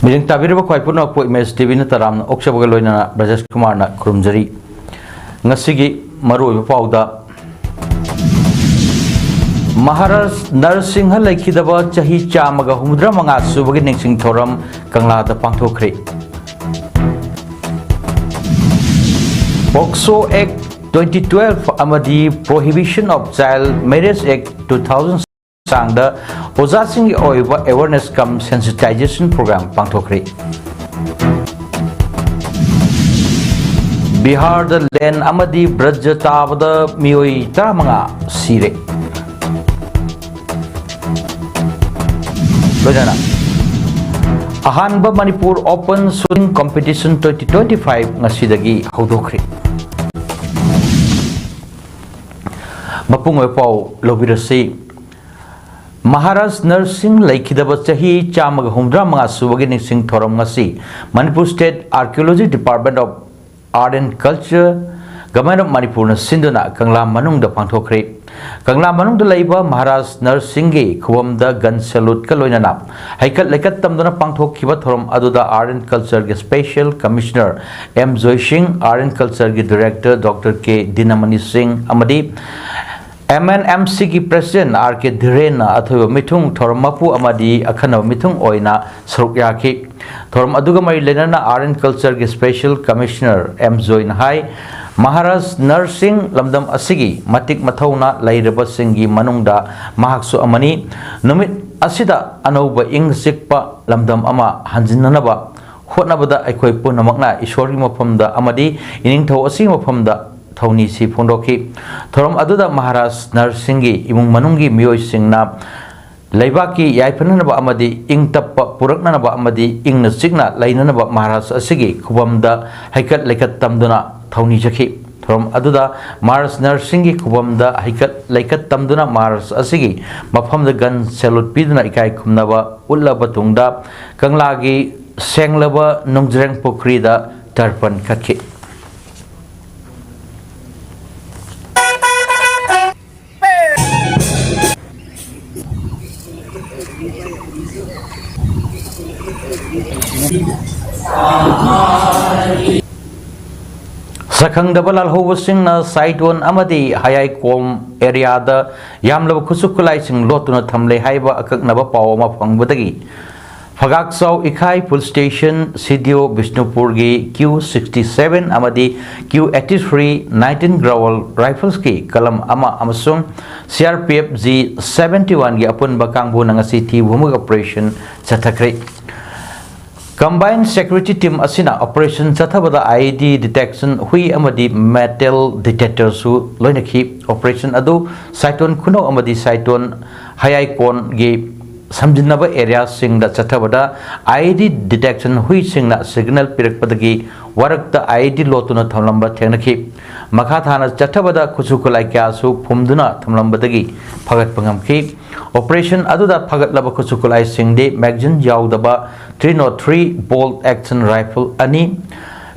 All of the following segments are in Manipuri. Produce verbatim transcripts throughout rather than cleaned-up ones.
ꯃꯤꯠꯌꯦꯡ ꯇꯥꯕꯤꯔꯤꯕ ꯈ꯭ꯋꯥꯏ ꯄꯨꯝꯅꯃꯛꯄꯨ ꯏꯃꯦꯖ ꯇꯤꯚꯤꯅ ꯇꯔꯥꯝꯅ ꯑꯣꯛꯆꯕꯒ ꯂꯣꯏꯅꯅ ꯕ꯭ꯔꯖꯦꯁ ꯀꯨꯃꯥꯔꯅ ꯈꯨꯔꯨꯝꯖꯔꯤ꯫ ꯉꯁꯤꯒꯤ ꯃꯔꯨꯑꯣꯏꯕ ꯄꯥꯎꯗ, ꯃꯍꯥꯔꯥꯖ ꯅꯔꯁꯤꯡꯍ ꯂꯩꯈꯤꯗꯕ ꯆꯍꯤ ꯆꯥꯝꯃꯒ ꯍꯨꯝꯐꯨꯇꯔꯥ ꯃꯉꯥ ꯁꯨꯕꯒꯤ ꯅꯤꯡꯁꯤꯡ ꯊꯧꯔꯝ ꯀꯪꯂꯥꯗ ꯄꯥꯡꯊꯣꯛꯈ꯭ꯔꯦ꯫ ꯄꯣꯛꯁꯣ ꯑꯦꯛ ꯇ꯭ꯋꯦꯟꯇꯤ ꯇ꯭ꯋꯦꯜꯐ ꯑꯃꯗꯤ Prohibition of Child Marriage Act two thousand ꯆꯥꯡꯗ ꯑꯣꯖꯥꯁꯤꯡꯒꯤ ꯑꯣꯏꯕ awareness cum sensitization program ꯄꯥꯡꯊꯣꯛꯈ꯭ꯔꯦ꯫ ꯕꯤꯍꯥꯔꯗ ꯂꯦꯟ ꯑꯃꯗꯤ ꯕ꯭ꯔꯖ ꯇꯥꯕꯗ ꯃꯤꯑꯣꯏ ꯇꯔꯥꯃꯉꯥ ꯁꯤꯔꯦ꯫ ꯂꯣꯏꯅꯅ ꯑꯍꯥꯟꯕ Manipur open shooting competition twenty twenty five ꯉꯁꯤꯗꯒꯤ ꯍꯧꯗꯣꯛꯈ꯭ꯔꯦ꯫ ꯃꯄꯨꯡ ꯑꯣꯏꯕ ꯄꯥꯎ ꯂꯧꯕꯤꯔꯁꯤ꯫ ꯃꯍꯥꯔꯥꯖ ꯅꯔꯁꯤꯡ ꯂꯩꯈꯤꯗꯕ ꯆꯍꯤ ꯆꯥꯝꯃꯒ ꯍꯨꯝꯐꯨꯇꯔꯥ ꯃꯉꯥ ꯁꯨꯕꯒꯤ ꯅꯤꯡꯁꯤꯡ ꯊꯧꯔꯝ ꯉꯁꯤ Manipur State Archaeology Department of Art and Culture, Government of ꯃꯅꯤꯄꯨꯔꯅ ꯁꯤꯟꯗꯨꯅ ꯀꯪꯂꯥ ꯃꯅꯨꯡꯗ ꯄꯥꯡꯊꯣꯛꯈ꯭ꯔꯦ꯫ ꯀꯪꯂꯥ ꯃꯅꯨꯡꯗ ꯂꯩꯕ ꯃꯍꯥꯔꯥꯖ ꯅꯔꯁꯤꯡꯒꯤ ꯈꯨꯕꯝꯗ ꯒꯟ ꯁꯦꯂꯨꯠꯀ ꯂꯣꯏꯅꯅ ꯍꯩꯀꯠ ꯂꯩꯀꯠ ꯇꯝꯗꯨꯅ ꯄꯥꯡꯊꯣꯛꯈꯤꯕ ꯊꯧꯔꯝ ꯑꯗꯨꯗ Art and Cultureꯒꯤ Special Commissioner M Joysingh, Art and Cultureꯒꯤ Director doctor K Dinamani Singh ꯑꯃꯗꯤ ꯑꯦꯝ ꯑꯦꯟ ꯑꯦꯝ ꯁꯤꯒꯤ President ꯑꯥꯔ ꯀꯦ ꯙꯤꯔꯦꯟꯅ ꯑꯊꯣꯏꯕ ꯃꯤꯊꯨꯡ, ꯊꯧꯔꯝ ꯃꯄꯨ ꯑꯃꯗꯤ ꯑꯈꯟꯅꯕ ꯃꯤꯊꯨꯡ ꯑꯣꯏꯅ ꯁꯔꯨꯛ ꯌꯥꯈꯤ꯫ ꯊꯧꯔꯝ ꯑꯗꯨꯒ ꯃꯔꯤ ꯂꯩꯅꯅ Art and Cultureꯒꯤ Special Commissioner ꯑꯦꯝ ꯖꯣꯏꯅ ꯍꯥꯏ, ꯃꯍꯥꯔꯥꯖ ꯅꯔꯁꯤꯡ ꯂꯝꯗꯝ ꯑꯁꯤꯒꯤ ꯃꯇꯤꯛ ꯃꯊꯧꯅꯥ ꯂꯩꯔꯕꯁꯤꯡꯒꯤ ꯃꯅꯨꯡꯗ ꯃꯍꯥꯛꯁꯨ ꯑꯃꯅꯤ꯫ ꯅꯨꯃꯤꯠ ꯑꯁꯤꯗ ꯑꯅꯧꯕ ꯏꯪ ꯆꯤꯛꯄ ꯂꯝꯗꯝ ꯑꯃ ꯍꯟꯖꯤꯟꯅꯅꯕ ꯍꯣꯠꯅꯕꯗ ꯑꯩꯈꯣꯏ ꯄꯨꯝꯅꯃꯛꯅ ꯏꯁꯣꯔꯒꯤ ꯃꯐꯝꯗ ꯑꯃꯗꯤ ꯏꯅꯤꯡꯊꯧ ꯑꯁꯤꯒꯤ ꯃꯐꯝꯗ ꯊꯧꯅꯤꯁꯤ ꯐꯣꯡꯗꯣꯛꯈꯤ꯫ ꯊꯧꯔꯝ ꯑꯗꯨꯗ ꯃꯍꯥꯔꯥꯖ ꯅꯔꯁꯤꯡꯒꯤ ꯏꯃꯨꯡ ꯃꯅꯨꯡꯒꯤ ꯃꯤꯑꯣꯏꯁꯤꯡꯅ ꯂꯩꯕꯥꯛꯀꯤ ꯌꯥꯏꯐꯅꯅꯕ ꯑꯃꯗꯤ ꯏꯪ ꯇꯞꯄ ꯄꯨꯔꯛꯅꯅꯕ ꯑꯃꯗꯤ ꯏꯪꯅ ꯆꯤꯛꯅ ꯂꯩꯅꯅꯕ ꯃꯍꯥꯔꯥꯖ ꯑꯁꯤꯒꯤ ꯈꯨꯕꯝꯗ ꯍꯩꯀꯠ ꯂꯩꯀꯠ ꯇꯝꯗꯨꯅ ꯊꯧꯅꯤꯖꯈꯤ꯫ ꯊꯧꯔꯝ ꯑꯗꯨꯗ ꯃꯍꯥꯔꯥꯖ ꯅꯔꯁꯤꯡꯒꯤ ꯈꯨꯕꯝꯗ ꯍꯩꯀꯠ ꯂꯩꯀꯠ ꯇꯝꯗꯨꯅ ꯃꯍꯥꯔꯥꯖ ꯑꯁꯤꯒꯤ ꯃꯐꯝꯗ ꯒꯟ ꯁꯦꯂꯨꯠ ꯄꯤꯗꯨꯅ ꯏꯀꯥꯏ ꯈꯨꯝꯅꯕ ꯎꯠꯂꯕ ꯇꯨꯡꯗ ꯀꯪꯂꯥꯒꯤ ꯁꯦꯡꯂꯕ ꯅꯣꯡꯖ꯭ꯔꯦꯡ ꯄꯨꯈ꯭ꯔꯤꯗ ꯇꯔꯄꯟ ꯀꯠꯈꯤ꯫ ꯁꯛꯈꯪꯗꯕ ꯂꯥꯜꯍꯧꯕꯁꯤꯡꯅ ꯁꯥꯏꯇꯣꯟ ꯑꯃꯗꯤ ꯍꯌꯥꯏꯀꯣꯝ ꯑꯦꯔꯤꯌꯥꯗ ꯌꯥꯝꯂꯕ ꯈꯨꯠꯁꯨ ꯈꯨꯠꯂꯥꯏꯁꯤꯡ ꯂꯣꯠꯇꯨꯅ ꯊꯝꯂꯦ ꯍꯥꯏꯕ ꯑꯀꯛꯅꯕ ꯄꯥꯎ ꯑꯃ ꯐꯪꯕꯗꯒꯤ ꯐꯒꯥꯛꯆꯥꯎ ꯏꯈꯥꯏ ꯄꯨꯂꯤꯁ ꯁ꯭ꯇꯦꯁꯟ, ꯁꯤ ꯗꯤ ꯑꯣ ꯕꯤꯁꯅꯨꯄꯨꯔꯒꯤ ꯀ꯭ꯌꯨ ꯁꯤꯛꯁꯇꯤ ꯁꯚꯦꯟ ꯑꯃꯗꯤ ꯀ꯭ꯌꯨ ꯑꯩꯠꯇꯤ ꯊ꯭ꯔꯤ ꯅꯥꯏꯟꯇꯤꯟ ꯒ꯭ꯔꯥꯋꯜ ꯔꯥꯏꯐꯜꯁꯀꯤ ꯀꯂꯝ ꯑꯃ ꯑꯃꯁꯨꯡ C R P F G seventy ꯋꯥꯟꯒꯤ ꯑꯄꯨꯟꯕ ꯀꯥꯡꯕꯨꯅ ꯉꯁꯤ ꯊꯤꯕ ꯍꯨꯝꯕꯒꯤ ꯑꯣꯄꯔꯦꯁꯟ ꯆꯠꯊꯈ꯭ꯔꯦ꯫ ꯀꯝꯕꯥꯏꯟ ꯁꯦꯀ꯭ꯌꯨꯔꯤꯇꯤ ꯇꯤꯝ ꯑꯁꯤꯅ ꯑꯣꯄꯔꯦꯁꯟ ꯆꯠꯊꯕꯗ ꯑꯥꯏ ꯏ ꯗꯤ ꯗꯤꯇꯦꯛꯁꯟ ꯍꯨꯏ ꯑꯃꯗꯤ ꯃꯦꯇꯦꯜ ꯗꯤꯇꯦꯛꯇꯔꯁꯨ ꯂꯣꯏꯅꯈꯤ꯫ ꯑꯣꯄꯔꯦꯁꯟ ꯑꯗꯨ ꯁꯥꯏꯇꯣꯟ ꯈꯨꯅꯧ ꯑꯃꯗꯤ ꯁꯥꯏꯇꯣꯟ ꯍꯌꯥꯏꯀꯣꯟꯒꯤ ꯁꯝꯖꯤꯟꯅꯕ ꯑꯦꯔꯤꯌꯥꯁꯤꯡꯗ ꯆꯠꯊꯕꯗ ꯑꯥꯏ ꯏ ꯗꯤ ꯗꯤꯇꯦꯛꯁꯟ ꯍꯨꯏꯁꯤꯡꯅ ꯁꯤꯒꯅꯦꯜ ꯄꯤꯔꯛꯄꯗꯒꯤ ꯋꯥꯔꯛꯇ ꯑꯥꯏ ꯏ ꯗꯤ ꯂꯣꯠꯇꯨꯅ ꯊꯝꯂꯝꯕ ꯊꯦꯡꯅꯈꯤ꯫ ꯃꯈꯥ ꯊꯥꯅ ꯆꯠꯊꯕꯗ ꯈꯨꯠꯁꯨ ꯈꯨꯠꯂꯥꯏ ꯀꯌꯥꯁꯨ ꯐꯨꯝꯗꯨꯅ ꯊꯝꯂꯝꯕꯗꯒꯤ ꯐꯒꯠꯄ ꯉꯝꯈꯤ꯫ ꯑꯣꯄꯔꯦꯁꯟ ꯑꯗꯨꯗ ꯐꯒꯠꯂꯕ ꯈꯨꯠꯁꯨ ꯈꯨꯠꯂꯥꯏꯁꯤꯡꯗꯤ ꯃꯦꯒꯖꯤꯟ ꯌꯥꯎꯗꯕ three nought three bolt action rifle ꯑꯅꯤ,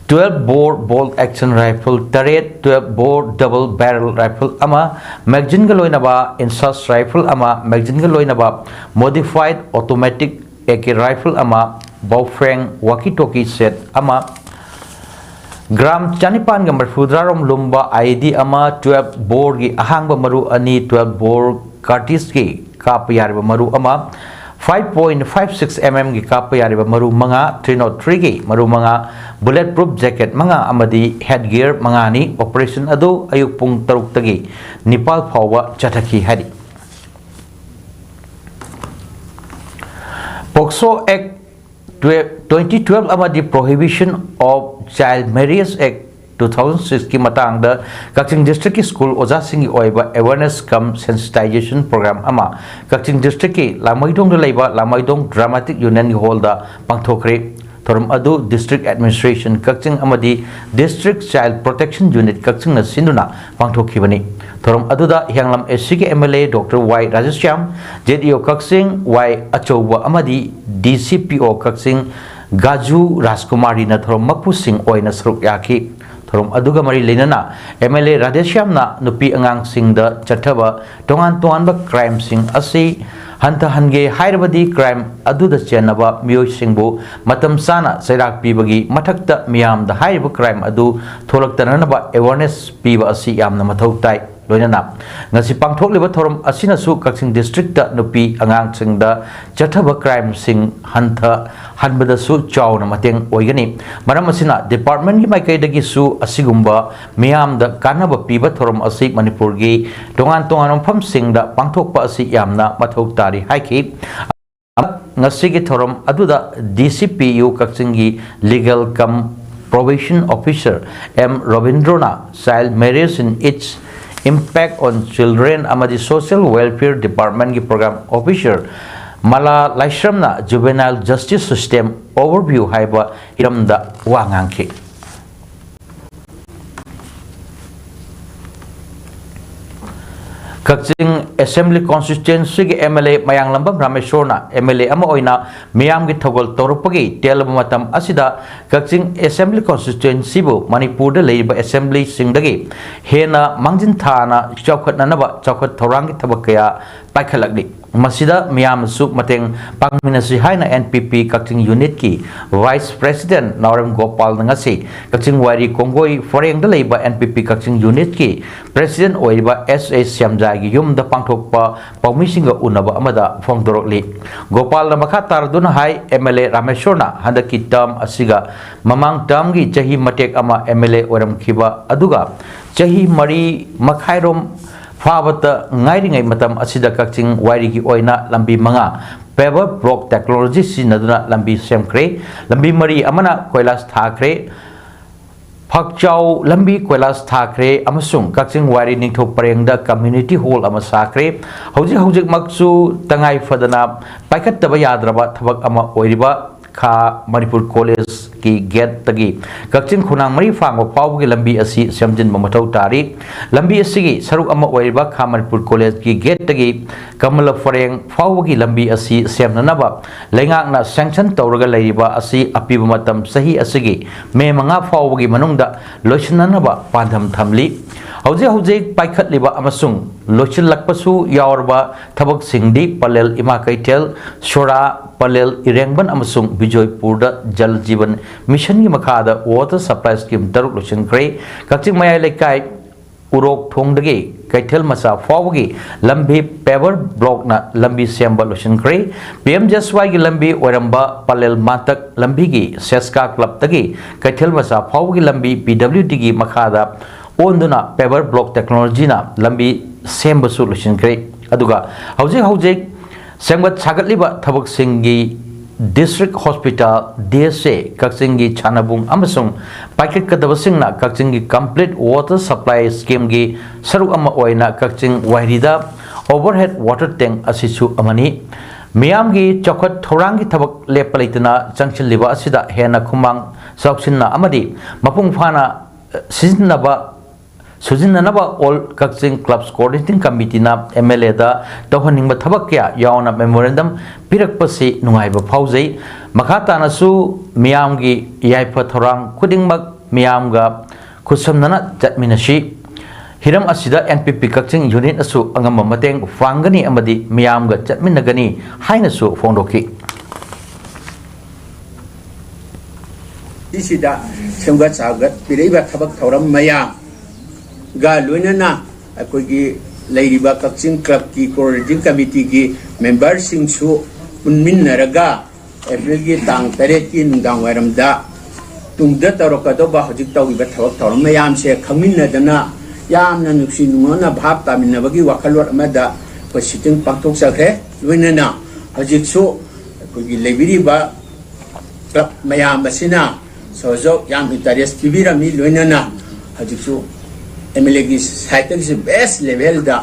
twelve bore bolt action rifle ꯇꯔꯦꯠ, twelve bore double barrel rifle ꯑꯃ, ꯃꯦꯒꯖꯤꯟꯒ ꯂꯣꯏꯅꯕ ꯏꯟꯁꯥꯁ ꯔꯥꯏꯐꯜ ꯑꯃ, ꯃꯦꯒꯖꯤꯟꯒ ꯂꯣꯏꯅꯕ modified automatic A K rifle ꯑꯃ, ꯕꯥꯎꯐꯦꯡ ꯋꯥꯀꯤ ꯇꯣꯀꯤ ꯁꯦꯠ ꯑꯃ, ꯒ꯭ꯔꯥꯝ ꯆꯅꯤꯄꯥꯟꯒ ꯃꯔꯤꯐꯨꯇꯔꯥꯔꯣꯝ ꯂꯨꯝꯕ ꯑꯥꯏ ꯏ ꯗꯤ ꯑꯃ, ꯇ꯭ꯋꯦꯜꯐ ꯕꯣꯔꯒꯤ ꯑꯍꯥꯡꯕ ꯃꯔꯨ ꯑꯅꯤ, ꯇ꯭ꯋꯦꯜꯐ ꯕꯣꯔ ꯀꯥꯔꯇꯤꯁꯀꯤ ꯀꯥꯞꯄ ꯌꯥꯔꯤꯕ ꯃꯔꯨ ꯑꯃ, five point five six M ꯑꯦꯝꯒꯤ ꯀꯥꯞꯄ ꯌꯥꯔꯤꯕ ꯃꯔꯨ ꯃꯉꯥ, ꯊ꯭ꯔꯤ ꯅꯣꯠ ꯊ꯭ꯔꯤꯒꯤ ꯃꯔꯨ ꯃꯉꯥ, ꯕꯨꯂꯦꯠ ꯄ꯭ꯔꯨꯐ ꯖꯦꯀꯦꯠ ꯃꯉꯥ ꯑꯃꯗꯤ ꯍꯦꯗ ꯒꯤꯌꯔ ꯃꯉꯥꯅꯤ꯫ ꯑꯣꯄꯔꯦꯁꯟ ꯑꯗꯨ ꯑꯌꯨꯛ ꯄꯨꯡ ꯇꯔꯨꯛꯇꯒꯤ ꯅꯤꯄꯥꯜ ꯐꯥꯎꯕ ꯆꯠꯊꯈꯤ ꯍꯥꯏꯔꯤ꯫ ꯄꯣꯛꯁꯣ ꯑꯦꯛ ꯇ꯭ꯋꯦꯟꯇꯤ ꯇ꯭ꯋꯦꯜꯐ ꯑꯃꯗꯤ Prohibition of Child Marriage Act two thousand sixꯀꯤ ꯃꯇꯥꯡꯗ ꯀꯛꯆꯤꯡ ꯗꯤꯁꯇ꯭ꯔꯤꯛꯀꯤ ꯁ꯭ꯀꯨꯜ ꯑꯣꯖꯥꯁꯤꯡꯒꯤ ꯑꯣꯏꯕ awareness cum sensitization program ꯑꯃ ꯀꯛꯆꯤꯡ ꯗꯤꯁꯇ꯭ꯔꯤꯛꯀꯤ ꯂꯥꯃꯩꯗꯣꯡꯗ ꯂꯩꯕ ꯂꯥꯃꯩꯗꯣꯡ ꯗ꯭ꯔꯥꯃꯥꯇꯤꯛ ꯌꯨꯅꯤꯌꯟꯒꯤ ꯍꯣꯜꯗ ꯄꯥꯡꯊꯣꯛꯈ꯭ꯔꯦ꯫ ꯊꯧꯔꯝ ꯑꯗꯨ ꯗꯤꯁꯇ꯭ꯔꯤꯛ ꯑꯦꯗꯃꯤꯅꯤꯁꯇ꯭ꯔꯦꯁꯟ ꯀꯛꯆꯤꯡ ꯑꯃꯗꯤ ꯗꯤꯁꯇ꯭ꯔꯤꯛ ꯆꯥꯏꯜ ꯄ꯭ꯔꯣꯇꯦꯛꯁꯟ ꯌꯨꯅꯤꯠ ꯀꯛꯆꯤꯡꯅ ꯁꯤꯟꯗꯨꯅ ꯄꯥꯡꯊꯣꯛꯈꯤꯕꯅꯤ꯫ ꯊꯧꯔꯝ ꯑꯗꯨꯗ ꯍꯤꯌꯥꯡꯂꯝ ꯑꯦ ꯁꯤꯒꯤ M L A doctor Y Rajeshyam, Z E O Kakching ꯋꯥꯏ ꯑꯆꯧꯕ ꯑꯃꯗꯤ ꯗꯤ ꯁꯤ ꯄꯤ ꯑꯣ ꯀꯛꯆꯤꯡ ꯒꯥꯖꯨ ꯔꯥꯖꯀꯨꯃꯥꯔꯤꯅ ꯊꯧꯔꯝ ꯃꯄꯨꯁꯤꯡ ꯑꯣꯏꯅ ꯁꯔꯨꯛ ꯌꯥꯈꯤ꯫ ꯊꯧꯔꯝ ꯑꯗꯨꯒ ꯃꯔꯤ ꯂꯩꯅꯅ MLA ꯔꯥꯙꯦꯁ꯭ꯌꯥꯝꯅ ꯅꯨꯄꯤ ꯑꯉꯥꯡꯁꯤꯡꯗ ꯆꯠꯊꯕ ꯇꯣꯉꯥꯟ ꯇꯣꯉꯥꯟꯕ crimeꯁꯤꯡ ꯑꯁꯤ ꯍꯟꯊꯍꯟꯒꯦ ꯍꯥꯏꯔꯕꯗꯤ crime ꯑꯗꯨꯗ ꯆꯦꯟꯅꯕ ꯃꯤꯑꯣꯏꯁꯤꯡꯕꯨ ꯃꯇꯝ ꯆꯥꯅ ꯆꯩꯔꯥꯛ ꯄꯤꯕꯒꯤ ꯃꯊꯛꯇ ꯃꯤꯌꯥꯝꯗ ꯍꯥꯏꯔꯤꯕ crime ꯑꯗꯨ ꯊꯣꯛꯂꯛꯇꯅꯅꯕ awareness ꯄꯤꯕ ꯑꯁꯤ ꯌꯥꯝꯅ ꯃꯊꯧ ꯇꯥꯏ꯫ ꯂꯣꯏꯅꯅ ꯉꯁꯤ ꯄꯥꯡꯊꯣꯛꯂꯤꯕ ꯊꯧꯔꯝ ꯑꯁꯤꯅꯁꯨ ꯀꯛꯆꯤꯡ districtꯇ ꯅꯨꯄꯤ ꯑꯉꯥꯡꯁꯤꯡꯗ ꯆꯠꯊꯕ crimeꯁꯤꯡ ꯍꯟꯊꯍꯟꯕꯗꯁꯨ ꯆꯥꯎꯅ ꯃꯇꯦꯡ ꯑꯣꯏꯒꯅꯤ꯫ ꯃꯔꯝ ꯑꯁꯤꯅ departmentꯀꯤ ꯃꯥꯏꯀꯩꯗꯒꯤꯁꯨ ꯑꯁꯤꯒꯨꯝꯕ ꯃꯤꯌꯥꯝꯗ ꯀꯥꯟꯅꯕ ꯄꯤꯕ ꯊꯧꯔꯝ ꯑꯁꯤ ꯃꯅꯤꯄꯨꯔꯒꯤ ꯇꯣꯉꯥꯟ ꯇꯣꯉꯥꯟꯕ ꯃꯐꯝꯁꯤꯡꯗ ꯄꯥꯡꯊꯣꯛꯄ ꯑꯁꯤ ꯌꯥꯝꯅ ꯃꯊꯧ ꯇꯥꯔꯤ ꯍꯥꯏꯈꯤ꯫ ꯉꯁꯤꯒꯤ ꯊꯧꯔꯝ ꯑꯗꯨꯗ DCPU ꯀꯛꯆꯤꯡꯒꯤ Legal cum Probation Officer M ꯔꯕꯤꯟꯗ꯭ꯔꯣꯅ Child Marriage in Its Impact on Children ꯑꯃꯗꯤ Social Welfare Departmentꯀꯤ Program Officer ꯃꯂꯥ ꯂꯥꯏꯁ꯭ꯔꯝꯅ Juvenile Justice System Overview ꯍꯥꯏꯕ ꯍꯤꯔꯝꯗ ꯋꯥ ꯉꯥꯡꯈꯤ꯫ ꯀꯛꯆꯤꯡ Assembly Constituencyꯒꯤ MLA ꯃꯌꯥꯡꯂꯝꯕꯝ ꯔꯥꯃꯦꯁꯣꯔꯅ MLA ꯑꯃ ꯑꯣꯏꯅ ꯃꯤꯌꯥꯝꯒꯤ ꯊꯧꯒꯜ ꯇꯧꯔꯛꯄꯒꯤ ꯇꯦꯜꯂꯕ ꯃꯇꯝ ꯑꯁꯤꯗ ꯀꯛꯆꯤꯡ Assembly Constituencyꯕꯨ ꯃꯅꯤꯄꯨꯔꯗ ꯂꯩꯔꯤꯕ assemblyꯁꯤꯡꯗꯒꯤ ꯍꯦꯟꯅ ꯃꯥꯡꯖꯤꯟ ꯊꯥꯅ ꯆꯥꯎꯈꯠꯅꯅꯕ ꯆꯥꯎꯈꯠ ꯊꯧꯔꯥꯡꯒꯤ ꯊꯕꯛ ꯀꯌꯥ ꯄꯥꯏꯈꯠꯂꯛꯂꯤ꯫ ꯃꯁꯤꯗ ꯃꯤꯌꯥꯝꯅꯁꯨ ꯃꯇꯦꯡ ꯄꯥꯡꯃꯤꯟꯅꯁꯤ ꯍꯥꯏꯅ NPP ꯀꯛꯆꯤꯡ unitꯀꯤ Vice President ꯅꯥꯎꯔꯦꯝ ꯒꯣꯄꯥꯜꯅ ꯉꯁꯤ ꯀꯛꯆꯤꯡ ꯋꯥꯏꯔꯤ ꯀꯣꯡꯒꯣꯏ ꯄꯔꯦꯡꯗ ꯂꯩꯕ NPP ꯀꯛꯆꯤꯡ unitꯀꯤ President ꯑꯣꯏꯔꯤꯕ S A ꯁ꯭ꯌꯥꯝꯖꯥꯒꯤ ꯌꯨꯝꯗ ꯄꯥꯡꯊꯣꯛꯄ ꯄꯥꯎꯃꯤꯁꯤꯡꯒ ꯎꯅꯕ ꯑꯃꯗ ꯐꯣꯡꯗꯣꯔꯛꯂꯤ꯫ ꯒꯣꯄꯥꯜꯅ ꯃꯈꯥ ꯇꯥꯔꯗꯨꯅ ꯍꯥꯏ, MLA ꯔꯥꯃꯦꯁꯣꯔꯅ ꯍꯟꯗꯛꯀꯤ term ꯑꯁꯤꯒ ꯃꯃꯥꯡ termꯒꯤ ꯆꯍꯤ ꯃꯇꯦꯛ ꯑꯃ MLA ꯑꯣꯏꯔꯝꯈꯤꯕ ꯑꯗꯨꯒ ꯆꯍꯤ ꯃꯔꯤ ꯃꯈꯥꯏꯔꯣꯝ ꯐꯥꯕꯇ ꯉꯥꯏꯔꯤꯉꯩ ꯃꯇꯝ ꯑꯁꯤꯗ ꯀꯛꯆꯤꯡ ꯋꯥꯏꯔꯤꯒꯤ ꯑꯣꯏꯅ ꯂꯝꯕꯤ ꯃꯉꯥ paver block technology ꯁꯤꯖꯤꯟꯅꯗꯨꯅ ꯂꯝꯕꯤ ꯁꯦꯝꯈ꯭ꯔꯦ꯫ ꯂꯝꯕꯤ ꯃꯔꯤ ꯑꯃꯅ ꯀꯣꯏꯂꯥꯁ ꯊꯥꯈ꯭ꯔꯦ꯫ ꯐꯛꯆꯥꯎ ꯂꯝꯕꯤ ꯀꯣꯏꯂꯥꯁ ꯊꯥꯈ꯭ꯔꯦ ꯑꯃꯁꯨꯡ ꯀꯛꯆꯤꯡ ꯋꯥꯏꯔꯤ ꯅꯤꯡꯊꯧ ꯄꯔꯦꯡꯗ community hall ꯑꯃ ꯁꯥꯈ꯭ꯔꯦ꯫ ꯍꯧꯖꯤꯛ ꯍꯧꯖꯤꯛꯃꯛꯁꯨ ꯇꯉꯥꯏ ꯐꯗꯅ ꯄꯥꯏꯈꯠꯇꯕ ꯌꯥꯗ꯭ꯔꯕ ꯊꯕꯛ ꯑꯃ ꯑꯣꯏꯔꯤꯕ ꯈꯥ ꯃꯅꯤꯄꯨꯔ ꯀꯣꯂꯦꯖꯀꯤ ꯒꯦꯠꯇꯒꯤ ꯀꯛꯆꯤꯡ ꯈꯣꯡꯅꯥꯡ ꯃꯔꯤ ꯐꯥꯡꯕ ꯐꯥꯎꯕꯒꯤ ꯂꯝꯕꯤ ꯑꯁꯤ ꯁꯦꯝꯖꯤꯟꯕ ꯃꯊꯧ ꯇꯥꯔꯤ꯫ ꯂꯝꯕꯤ ꯑꯁꯤꯒꯤ ꯁꯔꯨꯛ ꯑꯃ ꯑꯣꯏꯔꯤꯕ ꯈꯥ ꯃꯅꯤꯄꯨꯔ ꯀꯣꯂꯦꯖꯀꯤ ꯒꯦꯠꯇꯒꯤ ꯀꯃꯂ ꯄꯔꯦꯡ ꯐꯥꯎꯕꯒꯤ ꯂꯝꯕꯤ ꯑꯁꯤ ꯁꯦꯝꯅꯅꯕ ꯂꯩꯉꯥꯛꯅ ꯁꯦꯡꯁꯟ ꯇꯧꯔꯒ ꯂꯩꯔꯤꯕ ꯑꯁꯤ ꯑꯄꯤꯕ ꯃꯇꯝ ꯆꯍꯤ ꯑꯁꯤꯒꯤ ꯃꯦ ꯃꯉꯥ ꯐꯥꯎꯕꯒꯤ ꯃꯅꯨꯡꯗ ꯂꯣꯏꯁꯤꯟꯅꯅꯕ ꯄꯥꯟꯗꯝ ꯊꯝꯂꯤ꯫ ꯍꯧꯖꯤꯛ ꯍꯧꯖꯤꯛ ꯄꯥꯏꯈꯠꯂꯤꯕ ꯑꯃꯁꯨꯡ ꯂꯣꯏꯁꯤꯜꯂꯛꯄꯁꯨ ꯌꯥꯎꯔꯕ ꯊꯕꯛꯁꯤꯡꯗꯤ ꯄꯂꯦꯜ ꯏꯃꯥ ꯀꯩꯊꯦꯜ, ꯁꯣꯔꯥ, ꯄꯂꯦꯜ ꯏꯔꯦꯡꯕꯟ ꯑꯃꯁꯨꯡ ꯕꯤꯖꯣꯏꯄꯨꯔꯗ ꯖꯜ ꯖꯤꯕꯟ ꯃꯤꯁꯟꯒꯤ ꯃꯈꯥꯗ ꯋꯥꯇꯔ ꯁꯄ꯭ꯂꯥꯏ ꯁ꯭ꯀꯤꯝ ꯇꯔꯨꯛ ꯂꯣꯏꯁꯤꯟꯈ꯭ꯔꯦ꯫ ꯀꯛꯆꯤꯡ ꯃꯌꯥꯏ ꯂꯩꯀꯥꯏ ꯎꯔꯣꯛ ꯊꯣꯡꯗꯒꯤ ꯀꯩꯊꯦꯜ ꯃꯆꯥ ꯐꯥꯎꯕꯒꯤ ꯂꯝꯕꯤ ꯄꯦꯚꯔ ꯕ꯭ꯂꯣꯛꯅ ꯂꯝꯕꯤ ꯁꯦꯝꯕ ꯂꯣꯏꯁꯤꯟꯈ꯭ꯔꯦ꯫ ꯄꯤ ꯑꯦꯝ ꯖꯦ ꯑꯦꯁ ꯋꯥꯏꯒꯤ ꯂꯝꯕꯤ ꯑꯣꯏꯔꯝꯕ ꯄꯂꯦꯜ ꯃꯥꯇꯛ ꯂꯝꯕꯤꯒꯤ ꯁꯦꯁꯀꯥ ꯀ꯭ꯂꯕꯇꯒꯤ ꯀꯩꯊꯦꯜ ꯃꯆꯥ ꯐꯥꯎꯕꯒꯤ ꯂꯝꯕꯤ ꯄꯤ ꯗꯕ꯭ꯂꯤꯎ ꯗꯤꯒꯤ ꯃꯈꯥꯗ ꯑꯣꯟꯗꯨꯅ ꯄꯦꯚꯔ ꯕ꯭ꯂꯣꯛ ꯇꯦꯛꯅꯣꯂꯣꯖꯤꯅ ꯂꯝꯕꯤ ꯁꯦꯝꯕꯁꯨ ꯂꯣꯏꯁꯤꯟꯈ꯭ꯔꯦ꯫ ꯑꯗꯨꯒ ꯍꯧꯖꯤꯛ ꯍꯧꯖꯤꯛ ꯁꯦꯝꯒꯠ ꯁꯥꯒꯠꯂꯤꯕ ꯊꯕꯛꯁꯤꯡꯒꯤ ꯗꯤꯁꯇ꯭ꯔꯤꯛ ꯍꯣꯁꯄꯤꯇꯥꯜ, ꯗꯤ ꯑꯦꯁ ꯑꯦ, ꯀꯛꯆꯤꯡꯒꯤ ꯁꯥꯟꯅꯕꯨꯡ ꯑꯃꯁꯨꯡ ꯄꯥꯏꯈꯠꯀꯗꯕꯁꯤꯡꯅ ꯀꯛꯆꯤꯡꯒꯤ ꯀꯝꯄ꯭ꯂꯤꯠ ꯋꯥꯇꯔ ꯁꯄ꯭ꯂꯥꯏ ꯁ꯭ꯀꯤꯝꯒꯤ ꯁꯔꯨꯛ ꯑꯃ ꯑꯣꯏꯅ ꯀꯛꯆꯤꯡ ꯋꯥꯏꯔꯤꯗ ꯑꯣꯚꯔꯍꯦꯗ ꯋꯥꯇꯔ ꯇꯦꯡ ꯑꯁꯤꯁꯨ ꯑꯃꯅꯤ꯫ ꯃꯤꯌꯥꯝꯒꯤ ꯆꯥꯎꯈꯠ ꯊꯧꯔꯥꯡꯒꯤ ꯊꯕꯛ ꯂꯦꯞꯄ ꯂꯩꯇꯅ ꯆꯪꯁꯤꯜꯂꯤꯕ ꯑꯁꯤꯗ ꯍꯦꯟꯅ ꯈꯨꯃꯥꯡ ꯆꯥꯎꯁꯤꯟꯅ ꯑꯃꯗꯤ ꯃꯄꯨꯡ ꯐꯥꯅ ꯁꯤꯖꯤꯟꯅꯕ ꯁꯨꯖꯤꯟꯅꯅꯕ ꯑꯣꯜ ꯀꯛꯆꯤꯡ ꯀ꯭ꯂꯕꯁ ꯀꯣꯑꯣꯔꯗꯤꯅꯦꯇꯤꯡ ꯀꯃꯤꯇꯤꯅ ꯑꯦꯝ ꯑꯦꯜ ꯑꯦꯗ ꯇꯧꯍꯟꯅꯤꯡꯕ ꯊꯕꯛ ꯀꯌꯥ ꯌꯥꯎꯅ ꯃꯦꯃꯣꯔꯦꯟꯗꯝ ꯄꯤꯔꯛꯄꯁꯤ ꯅꯨꯡꯉꯥꯏꯕ ꯐꯥꯎꯖꯩ꯫ ꯃꯈꯥ ꯇꯥꯅꯁꯨ ꯃꯤꯌꯥꯝꯒꯤ ꯌꯥꯏꯐ ꯊꯧꯔꯥꯡ ꯈꯨꯗꯤꯡꯃꯛ ꯃꯤꯌꯥꯝꯒ ꯈꯨꯠꯁꯝꯅꯅ ꯆꯠꯃꯤꯟꯅꯁꯤ꯫ ꯍꯤꯔꯝ ꯑꯁꯤꯗ ꯑꯦꯟ ꯄꯤ ꯄꯤ ꯀꯛꯆꯤꯡ ꯌꯨꯅꯤꯠꯅꯁꯨ ꯑꯉꯝꯕ ꯃꯇꯦꯡ ꯄꯥꯡꯒꯅꯤ ꯑꯃꯗꯤ ꯃꯤꯌꯥꯝꯒ ꯆꯠꯃꯤꯟꯅꯒꯅꯤ ꯍꯥꯏꯅꯁꯨ ꯐꯣꯡꯗꯣꯛꯈꯤ꯫ ꯁꯤꯗ ꯁꯦꯝꯒꯠ ꯁꯥꯒꯠꯄꯤꯔꯛꯏꯕ ꯊꯕꯛ ꯊꯧꯔꯝ ꯃꯌꯥꯝꯒ ꯂꯣꯏꯅꯅ ꯑꯩꯈꯣꯏꯒꯤ ꯂꯩꯔꯤꯕ ꯀꯛꯆꯤꯡ ꯀ꯭ꯂꯕꯀꯤ ꯀꯣꯑꯣꯔꯗꯤꯅꯦꯇꯤꯡ ꯀꯃꯤꯇꯤꯒꯤ ꯃꯦꯝꯕꯔꯁꯤꯡꯁꯨ ꯄꯨꯟꯃꯤꯟꯅꯔꯒ ꯑꯦꯄ꯭ꯔꯤꯜꯒꯤ ꯇꯥꯡ ꯇꯔꯦꯠꯀꯤ ꯅꯨꯡꯗꯥꯡ ꯋꯥꯏꯔꯝꯗ ꯇꯨꯡꯗ ꯇꯧꯔꯛꯀꯗꯧꯕ ꯍꯧꯖꯤꯛ ꯇꯧꯔꯤꯕ ꯊꯕꯛ ꯊꯧꯔꯝ ꯃꯌꯥꯝꯁꯦ ꯈꯪꯃꯤꯟꯅꯗꯅ ꯌꯥꯝꯅ ꯅꯨꯡꯁꯤ ꯅꯨꯡꯉꯣꯟꯅ ꯚꯥꯞ ꯇꯥꯃꯤꯟꯅꯕꯒꯤ ꯋꯥꯈꯜꯂꯣꯟ ꯑꯃꯗ ꯑꯩꯈꯣꯏ ꯁꯤꯇꯤꯡ ꯄꯥꯡꯊꯣꯛꯆꯈ꯭ꯔꯦ꯫ ꯂꯣꯏꯅꯅ ꯍꯧꯖꯤꯛꯁꯨ ꯑꯩꯈꯣꯏꯒꯤ ꯂꯩꯕꯤꯔꯤꯕ ꯀ꯭ꯂꯕ ꯃꯌꯥꯝ ꯑꯁꯤꯅ ꯁꯍꯖꯣꯒ ꯌꯥꯝ ꯏꯟꯀꯔꯦꯖ ꯄꯤꯕꯤꯔꯝꯃꯤ꯫ ꯂꯣꯏꯅꯅ ꯍꯧꯖꯤꯛꯁꯨ ꯑꯦꯝ ꯑꯦꯜ ꯑꯦꯒꯤ ꯁꯥꯏꯠꯇꯒꯤꯁꯨ ꯕꯦꯁ ꯂꯦꯚꯦꯜꯗ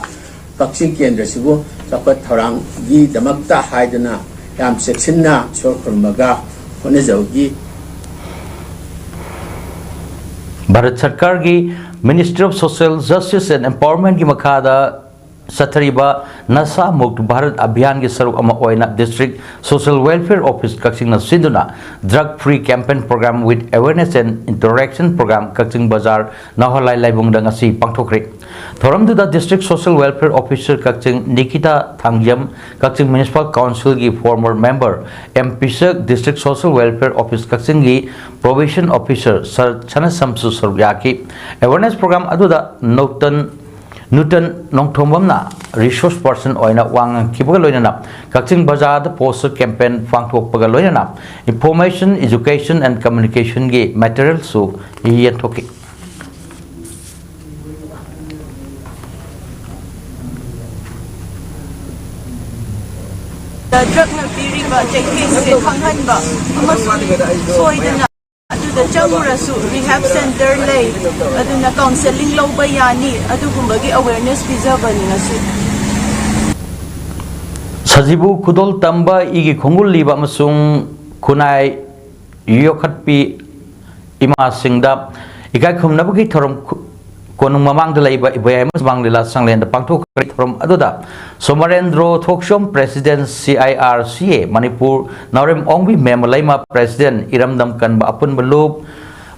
ꯀꯛꯆꯤꯡ ꯀꯦꯟꯗ꯭ꯔꯁꯤꯕꯨ ꯆꯥꯎꯈꯠ ꯊꯧꯔꯥꯡꯒꯤꯗꯃꯛꯇ ꯍꯥꯏꯗꯅ ꯌꯥꯝ ꯆꯦꯛꯁꯤꯟꯅ ꯏꯁꯣꯔ ꯈꯨꯔꯨꯝꯃꯒ ꯍꯣꯠꯅꯖꯍꯧꯈꯤ꯫ ꯚꯥꯔꯠ ꯁꯔꯀꯥꯔꯒꯤ Ministry of Social Justice and Empowerment ꯀꯤ ꯃꯈꯥꯗ ꯆꯠꯊꯔꯤꯕ ꯅꯁꯥ ꯃꯨꯛꯇ ꯚꯥꯔꯠ ꯑꯚꯤꯌꯥꯟꯒꯤ ꯁꯔꯨꯛ ꯑꯃ ꯑꯣꯏꯅ District Social Welfare Office ꯀꯛꯆꯤꯡꯅ ꯁꯤꯟꯗꯨꯅ Drug Free Campaign Program with Awareness and Interaction Program ꯀꯛꯆꯤꯡ ꯕꯖꯥꯔ ꯅꯥꯍꯣꯂꯥꯏ ꯂꯥꯏꯕꯨꯡꯗ ꯉꯁꯤ ꯄꯥꯡꯊꯣꯛꯈ꯭ꯔꯦ꯫ ꯊꯧꯔꯝꯗꯨꯗ District Social Welfare Officer Kakching Nikita Thangjam, Kakching Municipal Council ꯒꯤ former member M Pishak, District Social Welfare Office ꯀꯛꯆꯤꯡꯒꯤ Probation Officer ꯁꯔ ꯁꯅꯁꯝꯁꯨ ꯁꯔꯨꯛ ꯌꯥꯈꯤ꯫ Awareness program ꯑꯗꯨꯗ ꯅꯧꯇꯟ ꯅꯨꯇꯟ ꯅꯣꯡꯊꯣꯝꯕꯝꯅ resource person ꯑꯣꯏꯅ ꯋꯥ ꯉꯥꯡꯈꯤꯕꯒ ꯂꯣꯏꯅꯅ ꯀꯛꯆꯤꯡ ꯕꯖꯥꯔꯗ poster campaign ꯄꯥꯡꯊꯣꯛꯄꯒ ꯂꯣꯏꯅꯅ information, education and communication ꯒꯤ material ꯁꯨ ꯌꯦꯟꯊꯣꯛꯈꯤ꯫ ꯗ꯭ꯔꯒꯅ ꯄꯤꯔꯤꯕ ꯆꯩꯊꯦꯡꯁꯦ ꯈꯪꯍꯟꯕ ꯑꯃꯁꯨꯡ ꯁꯣꯏꯗꯅ ꯑꯗꯨꯗ ꯆꯪꯉꯨꯔꯁꯨ rehab center ꯂꯩ, ꯑꯗꯨꯅ counselling ꯂꯧꯕ ꯌꯥꯅꯤ, ꯑꯗꯨꯒꯨꯝꯕꯒꯤ awareness ꯄꯤꯖꯕꯅꯤ ꯉꯁꯤ꯫ ꯁꯖꯤꯕꯨ ꯈꯨꯗꯣꯜ ꯇꯝꯕ, ꯏꯒꯤ ꯈꯣꯡꯒꯨꯜ ꯂꯤꯕ ꯑꯃꯁꯨꯡ ꯈꯨꯟꯅꯥꯏ ꯌꯣꯛꯈꯠꯄꯤ ꯏꯃꯥꯁꯤꯡꯗ ꯏꯀꯥꯏ ꯈꯨꯝꯅꯕꯒꯤ ꯊꯧꯔꯝ ꯈꯨ-, ꯀꯣꯅꯨꯡ ꯃꯃꯥꯡꯗ ꯂꯩꯕ ꯏꯕꯣꯌꯥꯏꯃ ꯁꯨꯃꯥꯡ ꯂꯤꯂꯥ ꯁꯪꯂꯦꯟꯗ ꯄꯥꯡꯊꯣꯛꯈ꯭ꯔꯦ꯫ ꯊꯧꯔꯝ ꯑꯗꯨꯗ ꯁꯣꯃꯔꯦꯟꯗ꯭ꯔꯣ ꯊꯣꯛꯆꯣꯝ, President C I R C A Manipur, Naorem Ongbi ꯃꯦꯃꯂꯩꯃ, President ꯏꯔꯝꯗꯝ ꯀꯟꯕ ꯑꯄꯨꯟꯕ ꯂꯨꯞ,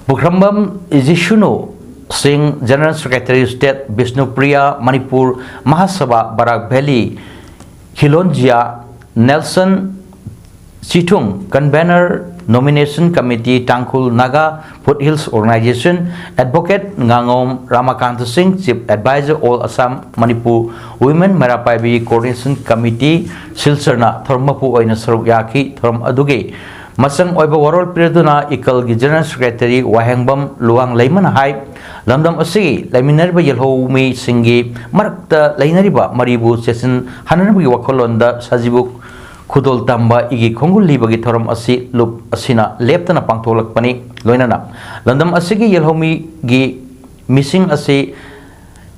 ꯄꯨꯈ꯭ꯔꯝꯕꯝ ꯖꯤꯁꯨꯅꯨ ꯁꯤꯡ, General Secretary State Bishnupriya Manipur Mahasabha Barak valley, Khilonjiya Nelson Chithung, Convener Nomination Committee Tangkhul Naga Foothills Organization, Advocate ꯉꯥꯉꯣꯝ Ramakanta Singh, Chief Advisor All Assam Manipur Women ꯃꯩꯔꯥ ꯄꯥꯏꯕꯤ Coordination Committee ꯁꯤꯜꯆꯔꯅ ꯊꯧꯔꯝ ꯃꯄꯨ ꯑꯣꯏꯅ ꯁꯔꯨꯛ ꯌꯥꯈꯤ꯫ ꯊꯧꯔꯝ ꯑꯗꯨꯒꯤ ꯃꯆꯪ ꯑꯣꯏꯕ ꯋꯥꯔꯣꯜ ꯄꯤꯔꯗꯨꯅ ꯏꯀꯜꯒꯤ General Secretary ꯋꯥꯍꯦꯡꯕꯝ ꯂꯨꯋꯥꯡ ꯂꯩꯃꯅ ꯍꯥꯏ, ꯂꯝꯗꯝ ꯑꯁꯤꯒꯤ ꯂꯩꯃꯤꯟꯅꯔꯤꯕ ꯌꯦꯜꯍꯧꯃꯤꯁꯤꯡꯒꯤ ꯃꯔꯛꯇ ꯂꯩꯅꯔꯤꯕ ꯃꯔꯤꯕꯨ ꯆꯦꯠꯁꯤꯟꯍꯟꯅꯕꯒꯤ ꯋꯥꯈꯜꯂꯣꯟꯗ ꯁꯖꯤꯕꯨ ꯈꯨꯗꯣꯜ ꯇꯝꯕ ꯏꯒꯤ ꯈꯣꯡꯒꯨꯜ ꯂꯤꯕꯒꯤ ꯊꯧꯔꯝ ꯑꯁꯤ ꯂꯨꯞ ꯑꯁꯤꯅ ꯂꯦꯞꯇꯅ ꯄꯥꯡꯊꯣꯛꯂꯛꯄꯅꯤ꯫ ꯂꯣꯏꯅꯅ ꯂꯝꯗꯝ ꯑꯁꯤꯒꯤ ꯌꯦꯜꯍꯧꯃꯤꯒꯤ ꯃꯤꯁꯤꯡ ꯑꯁꯤ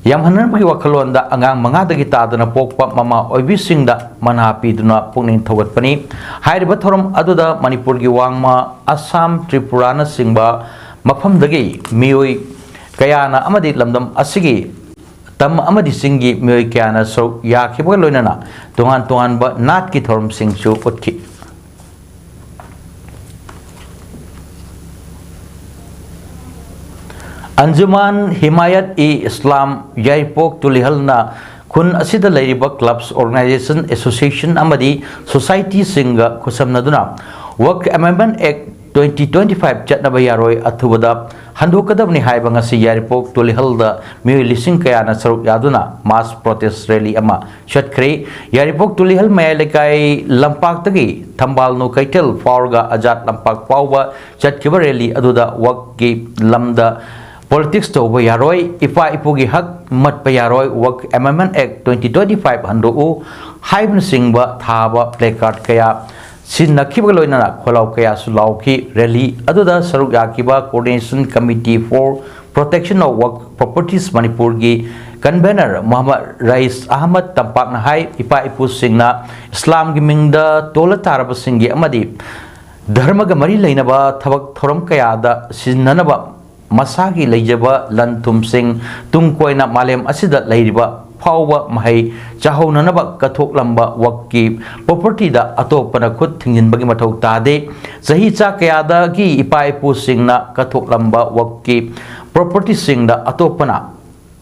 ꯌꯥꯝꯍꯟꯅꯕꯒꯤ ꯋꯥꯈꯜꯂꯣꯟꯗ ꯑꯉꯥꯡ ꯃꯉꯥꯗꯒꯤ ꯇꯥꯗꯅ ꯄꯣꯛꯄ ꯃꯃꯥ ꯑꯣꯏꯕꯤꯁꯤꯡꯗ ꯃꯅꯥ ꯄꯤꯗꯨꯅ ꯄꯨꯛꯅꯤꯡ ꯊꯧꯒꯠꯄꯅꯤ꯫ ꯍꯥꯏꯔꯤꯕ ꯊꯧꯔꯝ ꯑꯗꯨꯗ ꯃꯅꯤꯄꯨꯔꯒꯤ ꯋꯥꯡꯃ, ꯑꯁꯥꯝ, ꯇ꯭ꯔꯤꯄꯨꯔꯥꯅꯆꯤꯡꯕ ꯃꯐꯝꯗꯒꯤ ꯃꯤꯑꯣꯏ ꯀꯌꯥꯅ ꯑꯃꯗꯤ ꯂꯝꯗꯝ ꯑꯁꯤꯒꯤ ꯇꯝ ꯑꯃꯗꯤ ꯆꯤꯡꯒꯤ ꯃꯤꯑꯣꯏ ꯀꯌꯥꯅ ꯁꯔꯨꯛ ꯌꯥꯈꯤꯕꯒ ꯂꯣꯏꯅꯅ ꯇꯣꯉꯥꯟ ꯇꯣꯉꯥꯟꯕ ꯅꯥꯠꯀꯤ ꯊꯧꯔꯝꯁꯤꯡꯁꯨ ꯎꯠꯈꯤ꯫ ꯑꯟꯖꯨꯃꯥꯟ ꯍꯤꯃꯥꯌꯠ ꯏ ꯏꯁꯂꯥꯝ ꯌꯥꯏꯔꯤꯄꯣꯛ ꯇꯨꯂꯤꯍꯜꯅ ꯈꯨꯟ ꯑꯁꯤꯗ ꯂꯩꯔꯤꯕ clubs, organization, association ꯑꯃꯗꯤ societyꯁꯤꯡꯒ ꯈꯨꯠꯁꯝꯅꯗꯨꯅ Waqf Amendment Act twenty twenty five ꯆꯠꯅꯕ ꯌꯥꯔꯣꯏ, ꯑꯊꯨꯕꯗ ꯍꯟꯗꯣꯛꯀꯗꯕꯅꯤ ꯍꯥꯏꯕ ꯉꯁꯤ ꯌꯥꯏꯔꯤꯄꯣꯛ ꯇꯨꯂꯤꯍꯜꯗ ꯃꯤꯑꯣꯏ ꯂꯤꯁꯤꯡ ꯀꯌꯥꯅ ꯁꯔꯨꯛ ꯌꯥꯗꯨꯅ mass protest rally ꯑꯃ ꯆꯠꯈ꯭ꯔꯦ꯫ ꯌꯥꯏꯔꯤꯄꯣꯛ ꯇꯨꯂꯤꯍꯜ ꯃꯌꯥꯏ ꯂꯩꯀꯥꯏ ꯂꯝꯄꯥꯛꯇꯒꯤ ꯊꯝꯕꯥꯜꯅꯨ ꯀꯩꯊꯦꯜ ꯐꯥꯎꯔꯒ ꯑꯖꯥꯠ ꯂꯝꯄꯥꯛ ꯐꯥꯎꯕ ꯆꯠꯈꯤꯕ rally ꯑꯗꯨꯗ Waqfꯀꯤ ꯂꯝꯗ politics ꯇꯧꯕ ꯌꯥꯔꯣꯏ, ꯏꯄꯥ ꯏꯄꯨꯒꯤ ꯍꯛ ꯃꯠꯄ ꯌꯥꯔꯣꯏ, Waqf Amendment Act twenty twenty five ꯍꯟꯗꯣꯛꯎ ꯍꯥꯏꯕꯅꯆꯤꯡꯕ ꯊꯥꯕ placard ꯀꯌꯥ ꯁꯤꯖꯤꯟꯅꯈꯤꯕꯒ ꯂꯣꯏꯅꯅ ꯈꯣꯜꯂꯥꯎ ꯀꯌꯥꯁꯨ ꯂꯥꯎꯈꯤ꯫ Rally ꯑꯗꯨꯗ ꯁꯔꯨꯛ ꯌꯥꯈꯤꯕ Coordination Committee for Protection of Waqf Properties ꯃꯅꯤꯄꯨꯔꯒꯤ convener ꯃꯣꯍꯝꯃꯗ ꯔꯌꯤꯁ ꯑꯍꯃꯗ ꯇꯝꯄꯥꯛꯅ ꯍꯥꯏ, ꯏꯄꯥ ꯏꯄꯨꯁꯤꯡꯅ ꯏꯁꯂꯥꯝꯒꯤ ꯃꯤꯡꯗ ꯇꯣꯜꯂ ꯇꯥꯔꯕꯁꯤꯡꯒꯤ ꯑꯃꯗꯤ ꯙꯔꯃꯒ ꯃꯔꯤ ꯂꯩꯅꯕ ꯊꯕꯛ ꯊꯧꯔꯝ ꯀꯌꯥꯗ ꯁꯤꯖꯤꯟꯅꯅꯕ ꯃꯁꯥꯒꯤ ꯂꯩꯖꯕ ꯂꯟ ꯊꯨꯝꯁꯤꯡ ꯇꯨꯡ ꯀꯣꯏꯅ ꯃꯥꯂꯦꯝ ꯑꯁꯤꯗ ꯂꯩꯔꯤꯕ ꯐꯥꯎꯕ ꯃꯍꯩ ꯆꯥꯍꯧꯅꯅꯕ ꯀꯠꯊꯣꯛꯂꯝꯕ Waqfꯀꯤ propertyꯗ ꯑꯇꯣꯞꯄꯅ ꯈꯨꯠ ꯊꯤꯡꯖꯤꯟꯕꯒꯤ ꯃꯊꯧ ꯇꯥꯗꯦ꯫ ꯆꯍꯤ ꯆꯥ ꯀꯌꯥꯗꯒꯤ ꯏꯄꯥ ꯏꯄꯨꯁꯤꯡꯅ ꯀꯠꯊꯣꯛꯂꯝꯕ Waqfꯀꯤ propertyꯁꯤꯡꯗ ꯑꯇꯣꯞꯄꯅ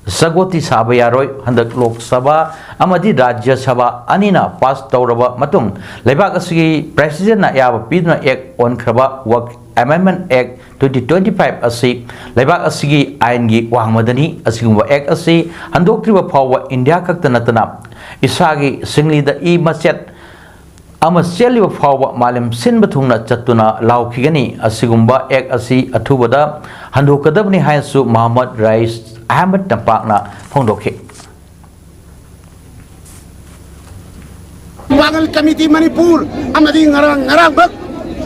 ꯁꯒꯣꯇꯤ ꯁꯥꯕ ꯌꯥꯔꯣꯏ꯫ ꯍꯟꯗꯛ ꯂꯣꯛ ꯁꯚꯥ ꯑꯃꯗꯤ ꯔꯥꯖ꯭ꯌ ꯁꯚꯥ ꯑꯅꯤꯅ pass ꯇꯧꯔꯕ ꯃꯇꯨꯡ ꯂꯩꯕꯥꯛ ꯑꯁꯤꯒꯤ presidentꯅ ꯑꯌꯥꯕ ꯄꯤꯗꯨꯅ act ꯑꯣꯟꯈ꯭ꯔꯕ Waqf Amendment Act twenty twenty five ꯑꯁꯤ ꯂꯩꯕꯥꯛ ꯑꯁꯤꯒꯤ ꯑꯥꯏꯟꯒꯤ ꯋꯥꯡꯃꯗꯅꯤ꯫ ꯑꯁꯤꯒꯨꯝꯕ act ꯑꯁꯤ ꯍꯟꯗꯣꯛꯇ꯭ꯔꯤꯕ ꯐꯥꯎꯕ ꯏꯟꯗꯤꯌꯥ ꯈꯛꯇ ꯅꯠꯇꯅ ꯏꯁꯥꯒꯤ ꯁꯤꯡꯂꯤꯗ ꯏ ꯃꯆꯦꯠ ꯑꯃ ꯆꯦꯜꯂꯤꯕ ꯐꯥꯎꯕ ꯃꯥꯂꯦꯝ ꯁꯤꯟꯕ ꯊꯨꯡꯅ ꯆꯠꯇꯨꯅ ꯂꯥꯎꯈꯤꯒꯅꯤ꯫ ꯑꯁꯤꯒꯨꯝꯕ act ꯑꯁꯤ ꯑꯊꯨꯕꯗ ꯍꯟꯗꯣꯛꯀꯗꯕꯅꯤ ꯍꯥꯏꯅꯁꯨ ꯃꯣꯍꯝꯃꯗ ꯔꯌꯤꯁ ꯑꯍꯃꯗ ꯇꯝꯄꯥꯛꯅ ꯐꯣꯡꯗꯣꯛꯈꯤ꯫ ꯄꯥꯡꯒꯜ ꯀꯃꯤꯇꯤ ꯃꯅꯤꯄꯨꯔ ꯑꯃꯗꯤ ꯉꯔꯥꯡ, ꯉꯔꯥꯡꯃꯛ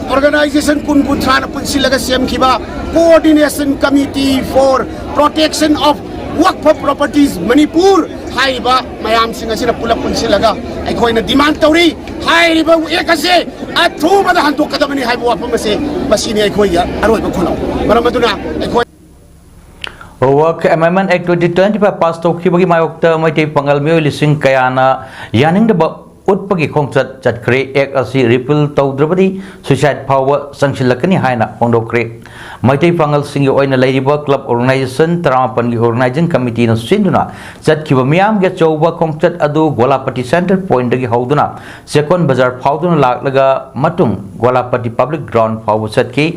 organization ꯀꯨꯟ ꯀꯨꯟꯊ꯭ꯔꯥꯅ ꯄꯨꯟꯁꯤꯜꯂꯒ ꯁꯦꯝꯈꯤꯕ Coordination Committee for Protection of Waqf Properties Manipur ꯍꯥꯏꯔꯤꯕ ꯃꯌꯥꯝꯁꯤꯡ ꯑꯁꯤꯅ ꯄꯨꯂꯞ ꯄꯨꯟꯁꯤꯜꯂꯒ ꯑꯩꯈꯣꯏꯅ ꯗꯤꯃꯥꯟ ꯇꯧꯔꯤ꯫ ꯍꯥꯏꯔꯤꯕ ꯑꯦꯛ ꯑꯁꯦ ꯑꯊꯨꯕꯗ ꯍꯟꯗꯣꯛꯀꯗꯕꯅꯤ ꯍꯥꯏꯕ ꯋꯥꯐꯝ ꯑꯁꯦ ꯃꯁꯤꯅꯤ ꯑꯩꯈꯣꯏꯒꯤ ꯑꯔꯣꯏꯕ ꯈꯨꯅꯧ꯫ ꯃꯔꯝ ꯑꯗꯨꯅ ꯑꯩꯈꯣꯏ Waqf Amendment Act twenty twenty-five pass ꯇꯧꯈꯤꯕꯒꯤ ꯃꯥꯌꯣꯛꯇ ꯃꯩꯇꯩ ꯄꯥꯉꯜ ꯃꯤꯑꯣꯏ ꯂꯤꯁꯤꯡ ꯀꯌꯥꯅ ꯌꯥꯅꯤꯡꯗꯕ ꯎꯠꯄꯒꯤ ꯈꯣꯡꯆꯠ ꯆꯠꯈ꯭ꯔꯦ꯫ ꯑꯦꯛ ꯑꯁꯤ ꯔꯤꯄꯤꯜ ꯇꯧꯗ꯭ꯔꯕꯗꯤ ꯁꯨꯏꯁꯥꯏꯠ ꯐꯥꯎꯕ ꯆꯪꯁꯤꯜꯂꯛꯀꯅꯤ ꯍꯥꯏꯅ ꯐꯣꯡꯗꯣꯛꯈ꯭ꯔꯦ꯫ ꯃꯩꯇꯩ ꯄꯥꯉꯜꯁꯤꯡꯒꯤ ꯑꯣꯏꯅ ꯂꯩꯔꯤꯕ ꯀ꯭ꯂꯕ ꯑꯣꯔꯒꯅꯥꯏꯖꯦꯁꯟ ꯇꯔꯥꯃꯥꯄꯟꯒꯤ ꯑꯣꯔꯒꯅꯥꯏꯖꯤꯡ ꯀꯃꯤꯇꯤꯅ ꯁꯤꯟꯗꯨꯅ ꯆꯠꯈꯤꯕ ꯃꯤꯌꯥꯝꯒꯤ ꯑꯆꯧꯕ ꯈꯣꯡꯆꯠ ꯑꯗꯨ ꯒꯣꯂꯥꯄꯇꯤ ꯁꯦꯟꯇꯔ ꯄꯣꯏꯟꯠꯇꯒꯤ ꯍꯧꯗꯨꯅ ꯆꯦꯛꯀꯣꯟ ꯕꯖꯥꯔ ꯐꯥꯎꯗꯨꯅ ꯂꯥꯛꯂꯒ ꯃꯇꯨꯡ ꯒꯣꯂꯥꯄꯇꯤ ꯄꯕ꯭ꯂꯤꯛ ꯒ꯭ꯔꯥꯎꯟ ꯐꯥꯎꯕ ꯆꯠꯈꯤ꯫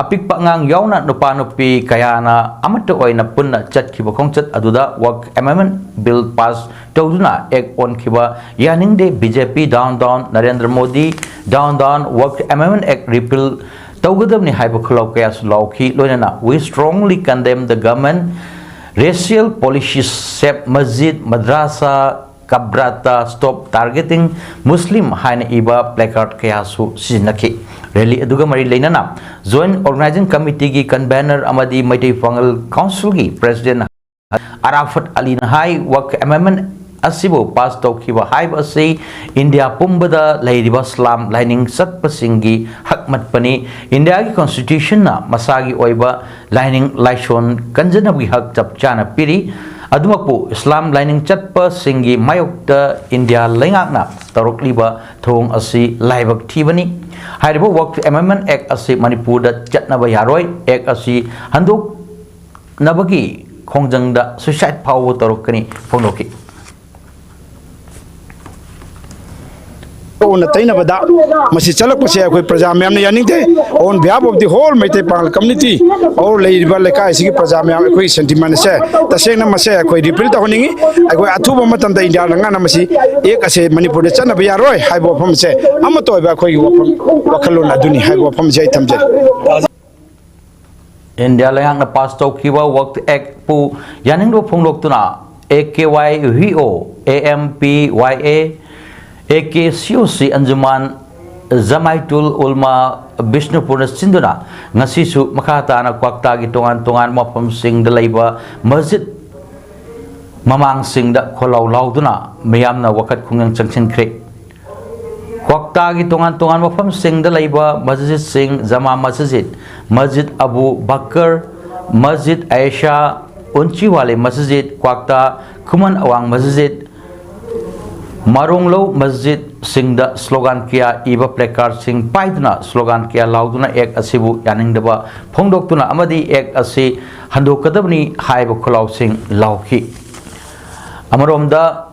ꯑꯄꯤꯛꯄ ꯑꯉꯥꯡ ꯌꯥꯎꯅ ꯅꯨꯄꯥ ꯅꯨꯄꯤ ꯀꯌꯥꯅ ꯑꯃꯠꯇ ꯑꯣꯏꯅ ꯄꯨꯟꯅ ꯆꯠꯈꯤꯕ ꯈꯣꯡꯆꯠ ꯑꯗꯨꯗ Waqf Amendment Bill pass ꯇꯧꯗꯨꯅ ꯑꯦꯛ ꯑꯣꯟꯈꯤꯕ ꯌꯥꯅꯤꯡꯗꯦ꯫ ꯕꯤ ꯖꯦ ꯄꯤ down down, Narendra Modi down down, Waqf Amendment Act repeal ꯇꯧꯒꯗꯕꯅꯤ ꯍꯥꯏꯕ ꯈꯨꯜꯂꯥꯎ ꯀꯌꯥꯁꯨ ꯂꯥꯎꯈꯤ꯫ ꯂꯣꯏꯅꯅ We strongly condemn the government racial policies, save masjid, madrasa, ꯀꯕ꯭ꯔꯥꯇ, stop targeting Muslim ꯍꯥꯏꯅ ꯏꯕ placard ꯀꯌꯥꯁꯨ ꯁꯤꯖꯤꯟꯅꯈꯤ꯫ ꯔꯦꯂꯤ ꯑꯗꯨꯒ ꯃꯔꯤ ꯂꯩꯅꯅ Joint Organizing Committeeꯒꯤ convener ꯑꯃꯗꯤ ꯃꯩꯇꯩ ꯄꯥꯉꯜ ꯀꯥꯎꯟꯁꯤꯜꯒꯤ president ꯑꯔꯥꯐꯠ ꯑꯂꯤꯅ ꯍꯥꯏ, Waqf Amendment ꯑꯁꯤꯕꯨ pass ꯇꯧꯈꯤꯕ ꯍꯥꯏꯕ ꯑꯁꯤ ꯏꯟꯗꯤꯌꯥ ꯄꯨꯝꯕꯗ ꯂꯩꯔꯤꯕ ꯏꯁꯂꯥꯝ ꯂꯥꯏꯅꯤꯡ ꯆꯠꯄꯁꯤꯡꯒꯤ ꯍꯛꯃꯠꯄꯅꯤ꯫ ꯏꯟꯗꯤꯌꯥꯒꯤ constitutionꯅ ꯃꯁꯥꯒꯤ ꯑꯣꯏꯕ ꯂꯥꯏꯅꯤꯡ ꯂꯥꯏꯁꯣꯟ ꯀꯟꯖꯅꯕꯒꯤ ꯍꯛ ꯆꯞ ꯆꯥꯅ ꯄꯤꯔꯤ꯫ ꯑꯗꯨꯃꯛꯄꯨ ꯏꯁꯂꯥꯝ ꯂꯥꯏꯅꯤꯡ ꯆꯠꯄꯁꯤꯡꯒꯤ ꯃꯥꯌꯣꯛꯇ ꯏꯟꯗꯤꯌꯥ ꯂꯩꯉꯥꯛꯅ ꯇꯧꯔꯛꯂꯤꯕ ꯊꯧꯑꯣꯡ ꯑꯁꯤ ꯂꯥꯏꯕꯛ ꯊꯤꯕꯅꯤ꯫ ꯍꯥꯏꯔꯤꯕ Waqf Amendment Act ꯑꯁꯤ ꯃꯅꯤꯄꯨꯔꯗ ꯆꯠꯅꯕ ꯌꯥꯔꯣꯏ꯫ ꯑꯦꯛ ꯑꯁꯤ ꯍꯟꯗꯣꯛꯅꯕꯒꯤ ꯈꯣꯡꯖꯪꯗ ꯁꯨꯏꯁꯥꯏꯠ ꯐꯥꯎꯕ ꯇꯧꯔꯛꯀꯅꯤ ꯐꯣꯡꯗꯣꯛꯈꯤ꯫ ꯑꯣꯟꯅ ꯇꯩꯅꯕꯗ ꯃꯁꯤ ꯆꯠꯂꯛꯄꯁꯦ ꯑꯩꯈꯣꯏ ꯄ꯭ꯔꯖꯥ ꯃꯌꯥꯝꯅ ꯌꯥꯅꯤꯡꯗꯦ꯫ On behalf of the whole Meitei Pangal community, or ꯂꯩꯔꯤꯕ ꯂꯩꯀꯥꯏ ꯑꯁꯤꯒꯤ ꯄ꯭ꯔꯖꯥ ꯃꯌꯥꯝ, ꯑꯩꯈꯣꯏꯒꯤ sentiment ꯑꯁꯦ ꯇꯁꯦꯡꯅ ꯃꯁꯦ ꯑꯩꯈꯣꯏ repeal ꯇꯧꯍꯟꯅꯤꯡꯉꯤ꯫ ꯑꯩꯈꯣꯏ ꯑꯊꯨꯕ ꯃꯇꯝꯗ ꯏꯟꯗꯤꯌꯥ ꯂꯩꯉꯥꯛꯅ ꯃꯁꯤ ꯑꯦꯛ ꯑꯁꯦ ꯃꯅꯤꯄꯨꯔꯗ ꯆꯠꯅꯕ ꯌꯥꯔꯣꯏ ꯍꯥꯏꯕ ꯋꯥꯐꯝꯁꯦ ꯑꯃꯠꯇ ꯑꯣꯏꯕ ꯑꯩꯈꯣꯏꯒꯤ ꯋꯥꯐꯝ, ꯋꯥꯈꯜꯂꯣꯟ ꯑꯗꯨꯅꯤ ꯍꯥꯏꯕ ꯋꯥꯐꯝꯁꯦ ꯑꯩ ꯊꯝꯖꯔꯤ꯫ ꯏꯟꯗꯤꯌꯥ ꯂꯩꯉꯥꯛꯅ pass ꯇꯧꯈꯤꯕ Waqf Actꯄꯨ ꯌꯥꯅꯤꯡꯗꯕ ꯐꯣꯡꯗꯣꯛꯇꯨꯅ A K Y V O, A M P Y A, A K C O C Anjuman, Jamaitul Ulma ꯕꯤꯁꯅꯨꯄꯨꯔꯅ ꯁꯤꯟꯗꯨꯅ ꯉꯁꯤꯁꯨ ꯃꯈꯥ ꯇꯥꯅ ꯀ꯭ꯋꯥꯛꯇꯥꯒꯤ ꯇꯣꯉꯥꯟ ꯇꯣꯉꯥꯟꯕ ꯃꯐꯝꯁꯤꯡꯗ ꯂꯩꯕ ꯃꯁꯖꯤꯗ ꯃꯃꯥꯡꯁꯤꯡꯗ ꯈꯣꯜꯂꯥꯎ ꯂꯥꯎꯗꯨꯅ ꯃꯤꯌꯥꯝꯅ ꯋꯥꯀꯠ ꯈꯨꯡꯒꯪ ꯆꯪꯁꯤꯟꯈ꯭ꯔꯦ꯫ ꯀ꯭ꯋꯥꯛꯇꯥꯒꯤ ꯇꯣꯉꯥꯟ ꯇꯣꯉꯥꯟꯕ ꯃꯐꯝꯁꯤꯡꯗ ꯂꯩꯕ ꯃꯁꯖꯤꯗꯁꯤꯡ, ꯖꯃꯥ ꯃꯁꯖꯤꯗ, ꯃꯁꯖꯤꯗ ꯑꯕꯨ ꯕꯀꯔ, ꯃꯁꯖꯤꯗ ꯑꯥꯏꯁꯥ, ꯎꯟꯆꯤꯋꯥꯂꯤ ꯃꯁꯖꯤꯗ, ꯀ꯭ꯋꯥꯛꯇꯥ ꯈꯨꯃꯟ ꯑꯋꯥꯡ ꯃꯁꯖꯤꯗ, ꯃꯥꯔꯣꯡꯂꯧ ꯃꯁꯖꯤꯗꯁꯤꯡꯗ ꯁ꯭ꯂꯣꯒꯥꯟ ꯀꯌꯥ ꯏꯕ ꯄ꯭ꯂꯦꯀꯥꯔꯗꯁꯤꯡ ꯄꯥꯏꯗꯨꯅ ꯁ꯭ꯂꯣꯒꯥꯟ ꯀꯌꯥ ꯂꯥꯎꯗꯨꯅ ꯑꯦꯛ ꯑꯁꯤꯕꯨ ꯌꯥꯅꯤꯡꯗꯕ ꯐꯣꯡꯗꯣꯛꯇꯨꯅ ꯑꯃꯗꯤ ꯑꯦꯛ ꯑꯁꯤ ꯍꯟꯗꯣꯛꯀꯗꯕꯅꯤ ꯍꯥꯏꯕ ꯈꯣꯜꯂꯥꯎꯁꯤꯡ ꯂꯥꯎꯈꯤ꯫ ꯑꯃꯔꯣꯝꯗ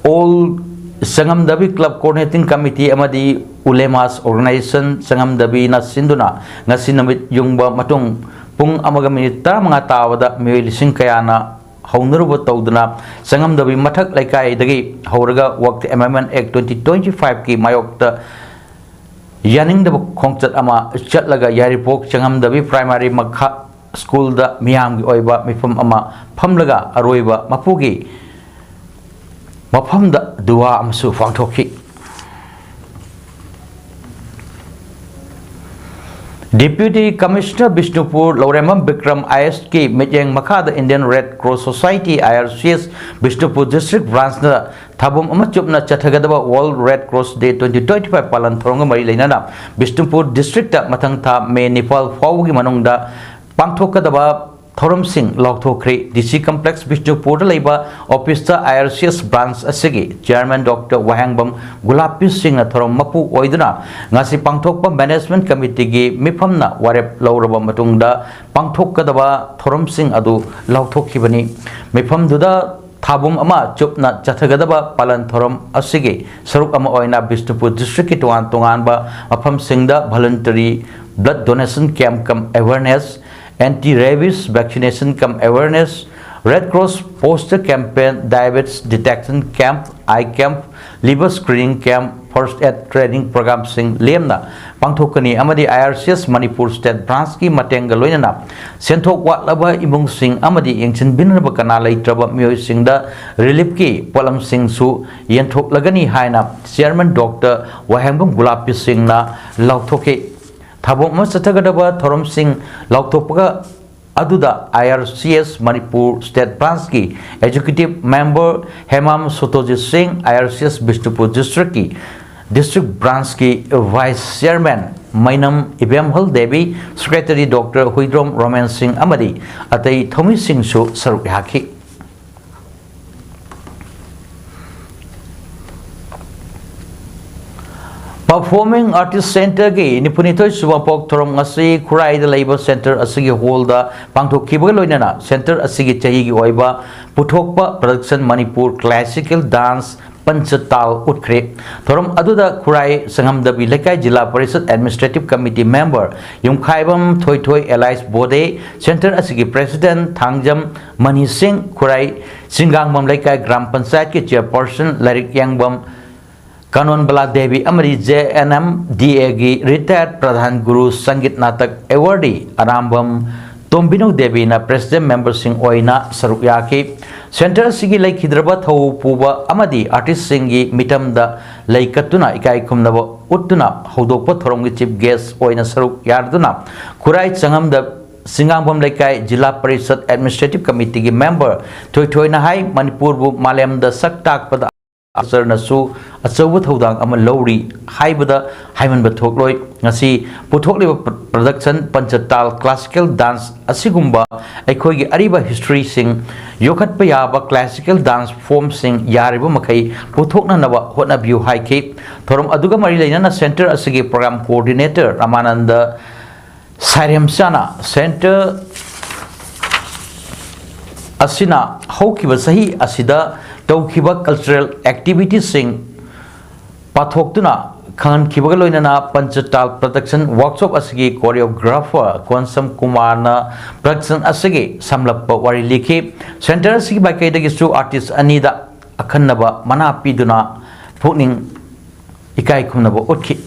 ꯑꯣꯜ ꯆꯉꯝꯗꯕꯤ ꯀ꯭ꯂꯕ ꯀꯣꯑꯣꯔꯗꯤꯅꯦꯇꯤꯡ ꯀꯃꯤꯇꯤ ꯑꯃꯗꯤ ꯎꯂꯦꯃꯥꯁ ꯑꯣꯔꯒꯅꯥꯏꯖꯦꯁꯟ ꯆꯉꯝꯗꯕꯤꯅ ꯁꯤꯟꯗꯨꯅ ꯉꯁꯤ ꯅꯨꯃꯤꯠ ꯌꯨꯡꯕ ꯃꯇꯨꯡ ꯄꯨꯡ ꯑꯃꯒ ꯃꯤꯅꯤꯠ ꯇꯔꯥꯃꯉꯥ ꯇꯥꯕꯗ ꯃꯤꯑꯣꯏ ꯂꯤꯁꯤꯡ ꯀꯌꯥꯅ ꯍꯧꯅꯔꯨꯕ ꯇꯧꯗꯨꯅ ꯆꯉꯝꯗꯕꯤ ꯃꯊꯛ ꯂꯩꯀꯥꯏꯗꯒꯤ ꯍꯧꯔꯒ ꯋꯥꯛ ꯑꯦꯃꯦꯟꯃꯦꯟ ꯑꯦꯛ ꯇ꯭ꯋꯦꯟꯇꯤ ꯇ꯭ꯋꯦꯟꯇꯤ ꯐꯥꯏꯚꯀꯤ ꯃꯥꯌꯣꯛꯇ ꯌꯥꯅꯤꯡꯗꯕ ꯈꯣꯡꯆꯠ ꯑꯃ ꯆꯠꯂꯒ ꯌꯥꯏꯔꯤꯄꯣꯛ ꯆꯉꯝꯗꯕꯤ ꯄ꯭ꯔꯥꯏꯃꯥꯔꯤ ꯃꯈꯥ ꯁ꯭ꯀꯨꯜꯗ ꯃꯤꯌꯥꯝꯒꯤ ꯑꯣꯏꯕ ꯃꯤꯐꯝ ꯑꯃ ꯐꯝꯂꯒ ꯑꯔꯣꯏꯕ ꯃꯄꯨꯒꯤ ꯃꯐꯝꯗ ꯗꯨꯋꯥ ꯑꯃꯁꯨ ꯄꯥꯡꯊꯣꯛꯈꯤ꯫ Deputy commissioner Bishnupur Lourembam Bikram I ꯑꯦꯁꯀꯤ ꯃꯤꯠꯌꯦꯡ ꯃꯈꯥꯗ Indian red cross society, I R C S, Bishnupur district ꯕ꯭ꯔꯥꯟꯁꯅ ꯊꯥꯕꯨꯝ ꯑꯃ ꯆꯨꯞꯅ ꯆꯠꯊꯒꯗꯕ world red cross day twenty twenty five ꯄꯥꯂꯟ ꯊꯧꯔꯝꯒ ꯃꯔꯤ ꯂꯩꯅꯅ ꯕꯤꯁꯅꯨꯄꯨꯔ ꯗꯤꯁꯇ꯭ꯔꯤꯛꯇ ꯃꯊꯪ ꯊꯥ ꯃꯦ ꯅꯤꯄꯥꯜ ꯐꯥꯎꯕꯒꯤ ꯃꯅꯨꯡꯗ ꯄꯥꯡꯊꯣꯛꯀꯗꯕ ꯊꯧꯔꯝꯁꯤꯡ ꯂꯥꯎꯊꯣꯛꯈ꯭ꯔꯦ꯫ ꯗꯤ ꯁꯤ ꯀꯝꯄ꯭ꯂꯦꯛꯁ ꯕꯤꯁꯅꯨꯄꯨꯔꯗ ꯂꯩꯕ ꯑꯣꯐꯤꯁꯇ ꯑꯥꯏ ꯑꯥꯔ ꯁꯤ ꯑꯦꯁ ꯕ꯭ꯔꯥꯟꯁ ꯑꯁꯤꯒꯤ ꯆꯤꯌꯥꯔꯃꯦꯟ ꯗꯣꯛꯇꯔ ꯋꯥꯍꯦꯡꯕꯝ ꯒꯨꯂꯥꯞꯄꯤ ꯁꯤꯡꯅ ꯊꯧꯔꯝ ꯃꯄꯨ ꯑꯣꯏꯗꯨꯅ ꯉꯁꯤ ꯄꯥꯡꯊꯣꯛꯄ ꯃꯦꯅꯦꯖꯃꯦꯟꯠ ꯀꯃꯤꯇꯤꯒꯤ ꯃꯤꯐꯝꯅ ꯋꯥꯔꯦꯞ ꯂꯧꯔꯕ ꯃꯇꯨꯡꯗ ꯄꯥꯡꯊꯣꯛꯀꯗꯕ ꯊꯧꯔꯝꯁꯤꯡ ꯑꯗꯨ ꯂꯥꯎꯊꯣꯛꯈꯤꯕꯅꯤ꯫ ꯃꯤꯐꯝꯗꯨꯗ ꯊꯥꯕꯨꯝ ꯑꯃ ꯆꯨꯞꯅ ꯆꯠꯊꯒꯗꯕ ꯄꯥꯂꯟ ꯊꯧꯔꯝ ꯑꯁꯤꯒꯤ ꯁꯔꯨꯛ ꯑꯃ ꯑꯣꯏꯅ ꯕꯤꯁꯅꯨꯄꯨꯔ ꯗꯤꯁꯇ꯭ꯔꯤꯛꯀꯤ ꯇꯣꯉꯥꯟ ꯇꯣꯉꯥꯟꯕ ꯃꯐꯝꯁꯤꯡꯗ voluntary blood donation camp cum awareness, anti rabies vaccination cum awareness, Red Cross poster campaign, diabetes detection camp, eye camp, liver screening camp, first aid training programꯁꯤꯡ ꯂꯦꯝꯅ ꯄꯥꯡꯊꯣꯛꯀꯅꯤ ꯑꯃꯗꯤ ꯑꯥꯏ R C S Manipur state ꯕ꯭ꯔꯥꯟꯁꯀꯤ ꯃꯇꯦꯡꯒ ꯂꯣꯏꯅꯅ ꯁꯦꯟꯊꯣꯛ ꯋꯥꯠꯂꯕ ꯏꯃꯨꯡꯁꯤꯡ ꯑꯃꯗꯤ ꯌꯦꯡꯁꯤꯟꯕꯤꯅꯕ ꯀꯅꯥ ꯂꯩꯇ꯭ꯔꯕ ꯃꯤꯑꯣꯏꯁꯤꯡꯗ ꯔꯤꯂꯤꯐꯀꯤ ꯄꯣꯠꯂꯝꯁꯤꯡꯁꯨ ꯌꯦꯟꯊꯣꯛꯂꯒꯅꯤ ꯍꯥꯏꯅ ꯆꯤꯌꯥꯔꯃꯦꯟ ꯗꯣꯛꯇꯔ ꯋꯥꯍꯦꯡꯕꯝ ꯒꯨꯂꯥꯞꯄꯤ ꯁꯤꯡꯅ ꯂꯥꯎꯊꯣꯛꯈꯤ꯫ ꯊꯥꯕꯨꯝ ꯑꯃ ꯆꯠꯊꯒꯗꯕ ꯊꯧꯔꯝꯁꯤꯡ ꯂꯥꯎꯊꯣꯛꯄꯒ ꯑꯗꯨꯗ I R C S Manipur state ꯕ꯭ꯔꯥꯟꯁꯀꯤ executive member Hemam Satojit Singh, I R C S Bishnupur ꯗꯤꯁꯇ꯭ꯔꯤꯛꯀꯤ ꯗꯤꯁꯇ꯭ꯔꯤꯛ ꯕ꯭ꯔꯥꯟꯁꯀꯤ vice chairman Meinam Ibemhal Devi, secretary doctor Huidrom Romen Singh ꯑꯃꯗꯤ ꯑꯇꯩ ꯊꯧꯃꯤꯁꯤꯡꯁꯨ ꯁꯔꯨꯛ ꯌꯥꯈꯤ꯫ Performing Artist Centreꯒꯤ ꯅꯤꯐꯨꯅꯤꯊꯣꯏ ꯁꯨꯕ ꯄꯣꯛ ꯊꯧꯔꯝ ꯉꯁꯤ ꯈꯨꯔꯥꯏꯗ ꯂꯩꯕ ꯁꯦꯟꯇꯔ ꯑꯁꯤꯒꯤ ꯍꯣꯜꯗ ꯄꯥꯡꯊꯣꯛꯈꯤꯕꯒ ꯂꯣꯏꯅꯅ ꯁꯦꯟꯇꯔ ꯑꯁꯤꯒꯤ ꯆꯍꯤꯒꯤ ꯑꯣꯏꯕ ꯄꯨꯊꯣꯛꯄ production Manipur classical dance Panchtal ꯎꯠꯈ꯭ꯔꯦ꯫ ꯊꯧꯔꯝ ꯑꯗꯨꯗ Khurai Sangomdabi Leikai Zila Parishad administrative committee member Yumkhaibam Thoithoi ꯑꯦꯂꯥꯏꯁ ꯕꯣꯗꯦ, ꯁꯦꯟꯇꯔ ꯑꯁꯤꯒꯤ ꯄ꯭ꯔꯦꯁꯤꯗꯦꯟꯠ ꯊꯥꯡꯖꯝ ꯃꯅꯤ ꯁꯤꯡ, ꯈꯨꯔꯥꯏ ꯆꯤꯡꯒꯥꯡꯕꯝ ꯂꯩꯀꯥꯏ ꯒ꯭ꯔꯥꯝ ꯄꯟꯆꯥꯌꯠꯀꯤ ꯆꯤꯌꯔꯄꯔꯁꯟ ꯂꯥꯏꯔꯤꯛ ꯌꯦꯡꯕꯝ ꯀꯥꯅꯣꯟꯕꯂꯥ ꯗꯦꯕꯤ ꯑꯃꯗꯤ ꯖꯦ ꯑꯦꯟ ꯑꯦꯝ ꯗꯤ ꯑꯦꯒꯤ ꯔꯤꯇꯥꯌꯔꯠ ꯄ꯭ꯔꯙꯥꯟ ꯒꯨꯔꯨ ꯁꯪꯒꯤꯠ ꯅꯥꯇꯛ ꯑꯦꯋꯥꯔꯗꯤ ꯑꯔꯥꯝꯕꯝ ꯇꯣꯝꯕꯤꯅꯧ ꯗꯦꯕꯤꯅ ꯄ꯭ꯔꯦꯁꯤꯗꯦꯟꯠ ꯃꯦꯝꯕꯔꯁꯤꯡ ꯑꯣꯏꯅ ꯁꯔꯨꯛ ꯌꯥꯈꯤ꯫ ꯁꯦꯟꯇꯔ ꯑꯁꯤꯒꯤ ꯂꯩꯈꯤꯗ꯭ꯔꯕ ꯊꯧ ꯄꯨꯕ ꯑꯃꯗꯤ ꯑꯥꯔꯇꯤꯁꯁꯤꯡꯒꯤ ꯃꯤꯇꯝꯗ ꯂꯩ ꯀꯠꯇꯨꯅ ꯏꯀꯥꯏ ꯈꯨꯝꯅꯕ ꯎꯠꯇꯨꯅ ꯍꯧꯗꯣꯛꯄ ꯊꯧꯔꯝꯒꯤ ꯆꯤꯐ ꯒꯦꯁ ꯑꯣꯏꯅ ꯁꯔꯨꯛ ꯌꯥꯗꯨꯅ ꯈꯨꯔꯥꯏ ꯆꯪꯉꯝꯗ ꯆꯤꯡꯉꯥꯡꯕꯝ ꯂꯩꯀꯥꯏ ꯖꯤꯂꯥ ꯄꯔꯤꯁꯠ ꯑꯦꯗꯃꯤꯅꯤꯁꯇ꯭ꯔꯦꯇꯤꯚ ꯀꯃꯤꯇꯤꯒꯤ ꯃꯦꯝꯕꯔ ꯊꯣꯏꯊꯣꯏꯅ ꯍꯥꯏ, ꯃꯅꯤꯄꯨꯔꯕꯨ ꯃꯥꯂꯦꯝꯗ ꯁꯛ ꯇꯥꯛꯄꯗ ꯀꯜꯆꯔꯅꯁꯨ ꯑꯆꯧꯕ ꯊꯧꯗꯥꯡ ꯑꯃ ꯂꯧꯔꯤ ꯍꯥꯏꯕꯗ ꯍꯥꯏꯃꯟꯕ ꯊꯣꯛꯂꯣꯏ꯫ ꯉꯁꯤ ꯄꯨꯊꯣꯛꯂꯤꯕ ꯄ꯭ꯔ-, ꯄ꯭ꯔꯗꯛꯁꯟ ꯄꯟꯆꯇꯥꯜ ꯀ꯭ꯂꯥꯁꯤꯀꯦꯜ ꯗꯥꯟꯁ ꯑꯁꯤꯒꯨꯝꯕ ꯑꯩꯈꯣꯏꯒꯤ ꯑꯔꯤꯕ ꯍꯤꯁꯇ꯭ꯔꯤꯁꯤꯡ ꯌꯣꯛꯈꯠꯄ ꯌꯥꯕ ꯀ꯭ꯂꯥꯁꯤꯀꯦꯜ ꯗꯥꯟꯁ ꯐꯣꯔꯝꯁꯤꯡ ꯌꯥꯔꯤꯕ ꯃꯈꯩ ꯄꯨꯊꯣꯛꯅꯅꯕ ꯍꯣꯠꯅꯕꯤꯌꯨ ꯍꯥꯏꯈꯤ꯫ ꯊꯧꯔꯝ ꯑꯗꯨꯒ ꯃꯔꯤ ꯂꯩꯅꯅ ꯁꯦꯟꯇꯔ ꯑꯁꯤꯒꯤ ꯄ꯭ꯔꯣꯒ꯭ꯔꯥꯝ ꯀꯣꯑꯣꯔꯗꯤꯅꯦꯇꯔ ꯔꯃꯥꯅꯟꯗ ꯁꯥꯏꯔꯦꯝꯆꯥꯅ ꯁꯦꯟꯇꯔ ꯑꯁꯤꯅ ꯍꯧꯈꯤꯕ ꯆꯍꯤ ꯑꯁꯤꯗ ꯇꯧꯈꯤꯕ ꯀꯜꯆꯔꯦꯜ ꯑꯦꯛꯇꯤꯚꯤꯇꯤꯁꯤꯡ ꯄꯥꯊꯣꯛꯇꯨꯅ ꯈꯪꯍꯟꯈꯤꯕꯒ ꯂꯣꯏꯅꯅ ꯄꯟꯆꯇꯥꯜ ꯄ꯭ꯔꯗꯛꯁꯟ ꯋꯥꯔꯛꯁꯣꯞ ꯑꯁꯤꯒꯤ ꯀꯣꯔꯤꯌꯣꯒ꯭ꯔꯥꯐꯔ ꯀꯣꯟꯁꯝ ꯀꯨꯃꯥꯔꯅ ꯄ꯭ꯔꯗꯛꯁꯟ ꯑꯁꯤꯒꯤ ꯁꯝꯂꯞꯄ ꯋꯥꯔꯤ ꯂꯤꯈꯤ꯫ ꯁꯦꯟꯇꯔ ꯑꯁꯤꯒꯤ ꯃꯥꯏꯀꯩꯗꯒꯤꯁꯨ ꯑꯥꯔꯇꯤꯁ ꯑꯅꯤꯗ ꯑꯈꯟꯅꯕ ꯃꯅꯥ ꯄꯤꯗꯨꯅ ꯄꯨꯛꯅꯤꯡ ꯏꯀꯥꯏ ꯈꯨꯝꯅꯕ ꯎꯠꯈꯤ꯫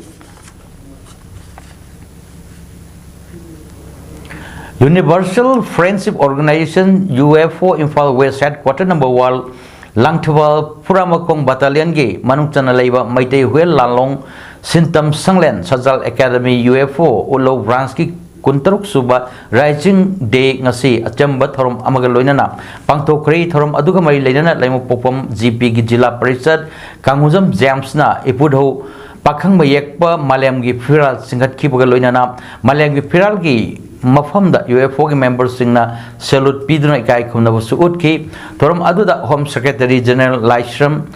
Universal Friendship Organization, U F O, Imphal West Headquarter number one, Langthabal ꯐꯨꯔꯥꯃꯈꯣꯡ ꯕꯠꯇꯥꯂꯤꯌꯟꯒꯤ ꯃꯅꯨꯡ ꯆꯟꯅ ꯂꯩꯕ Meitei Huyel Lanlong Sintam Shanglen Sajal academy, U F O, Utlou ꯕ꯭ꯔꯥꯟꯁꯀꯤ ꯀꯨꯟꯇꯔꯨꯛ ꯁꯨꯕ Rising Day ꯉꯁꯤ ꯑꯆꯝꯕ ꯊꯧꯔꯝ ꯑꯃꯒ ꯂꯣꯏꯅꯅ ꯄꯥꯡꯊꯣꯛꯈ꯭ꯔꯦ꯫ ꯊꯧꯔꯝ ꯑꯗꯨꯒ ꯃꯔꯤ ꯂꯩꯅꯅ ꯂꯩꯃꯄꯣꯛꯄꯝ ꯖꯤ ꯄꯤꯒꯤ ꯖꯤꯂꯥ ꯄꯔꯤꯁꯠ ꯀꯥꯡꯉꯨꯖꯝ ꯖꯦꯝꯁꯅ ꯏꯄꯨꯙꯧ ꯄꯥꯈꯪꯕ ꯌꯦꯛꯄ ꯃꯥꯂꯦꯝꯒꯤ ꯐꯤꯔꯥꯜ ꯆꯤꯡꯈꯠꯈꯤꯕꯒ ꯂꯣꯏꯅꯅ ꯃꯥꯂꯦꯝꯒꯤ ꯐꯤꯔꯥꯜꯒꯤ ꯃꯐꯝꯗ ꯌꯨ ꯑꯦꯐ ꯑꯣꯒꯤ ꯃꯦꯝꯕꯔꯁꯤꯡꯅ salute ꯄꯤꯗꯨꯅ ꯏꯀꯥꯏ ꯈꯨꯝꯅꯕꯁꯨ ꯎꯠꯈꯤ꯫ ꯊꯧꯔꯝ ꯑꯗꯨꯗ Home Secretary General ꯂꯥꯏꯁ꯭ꯔꯝ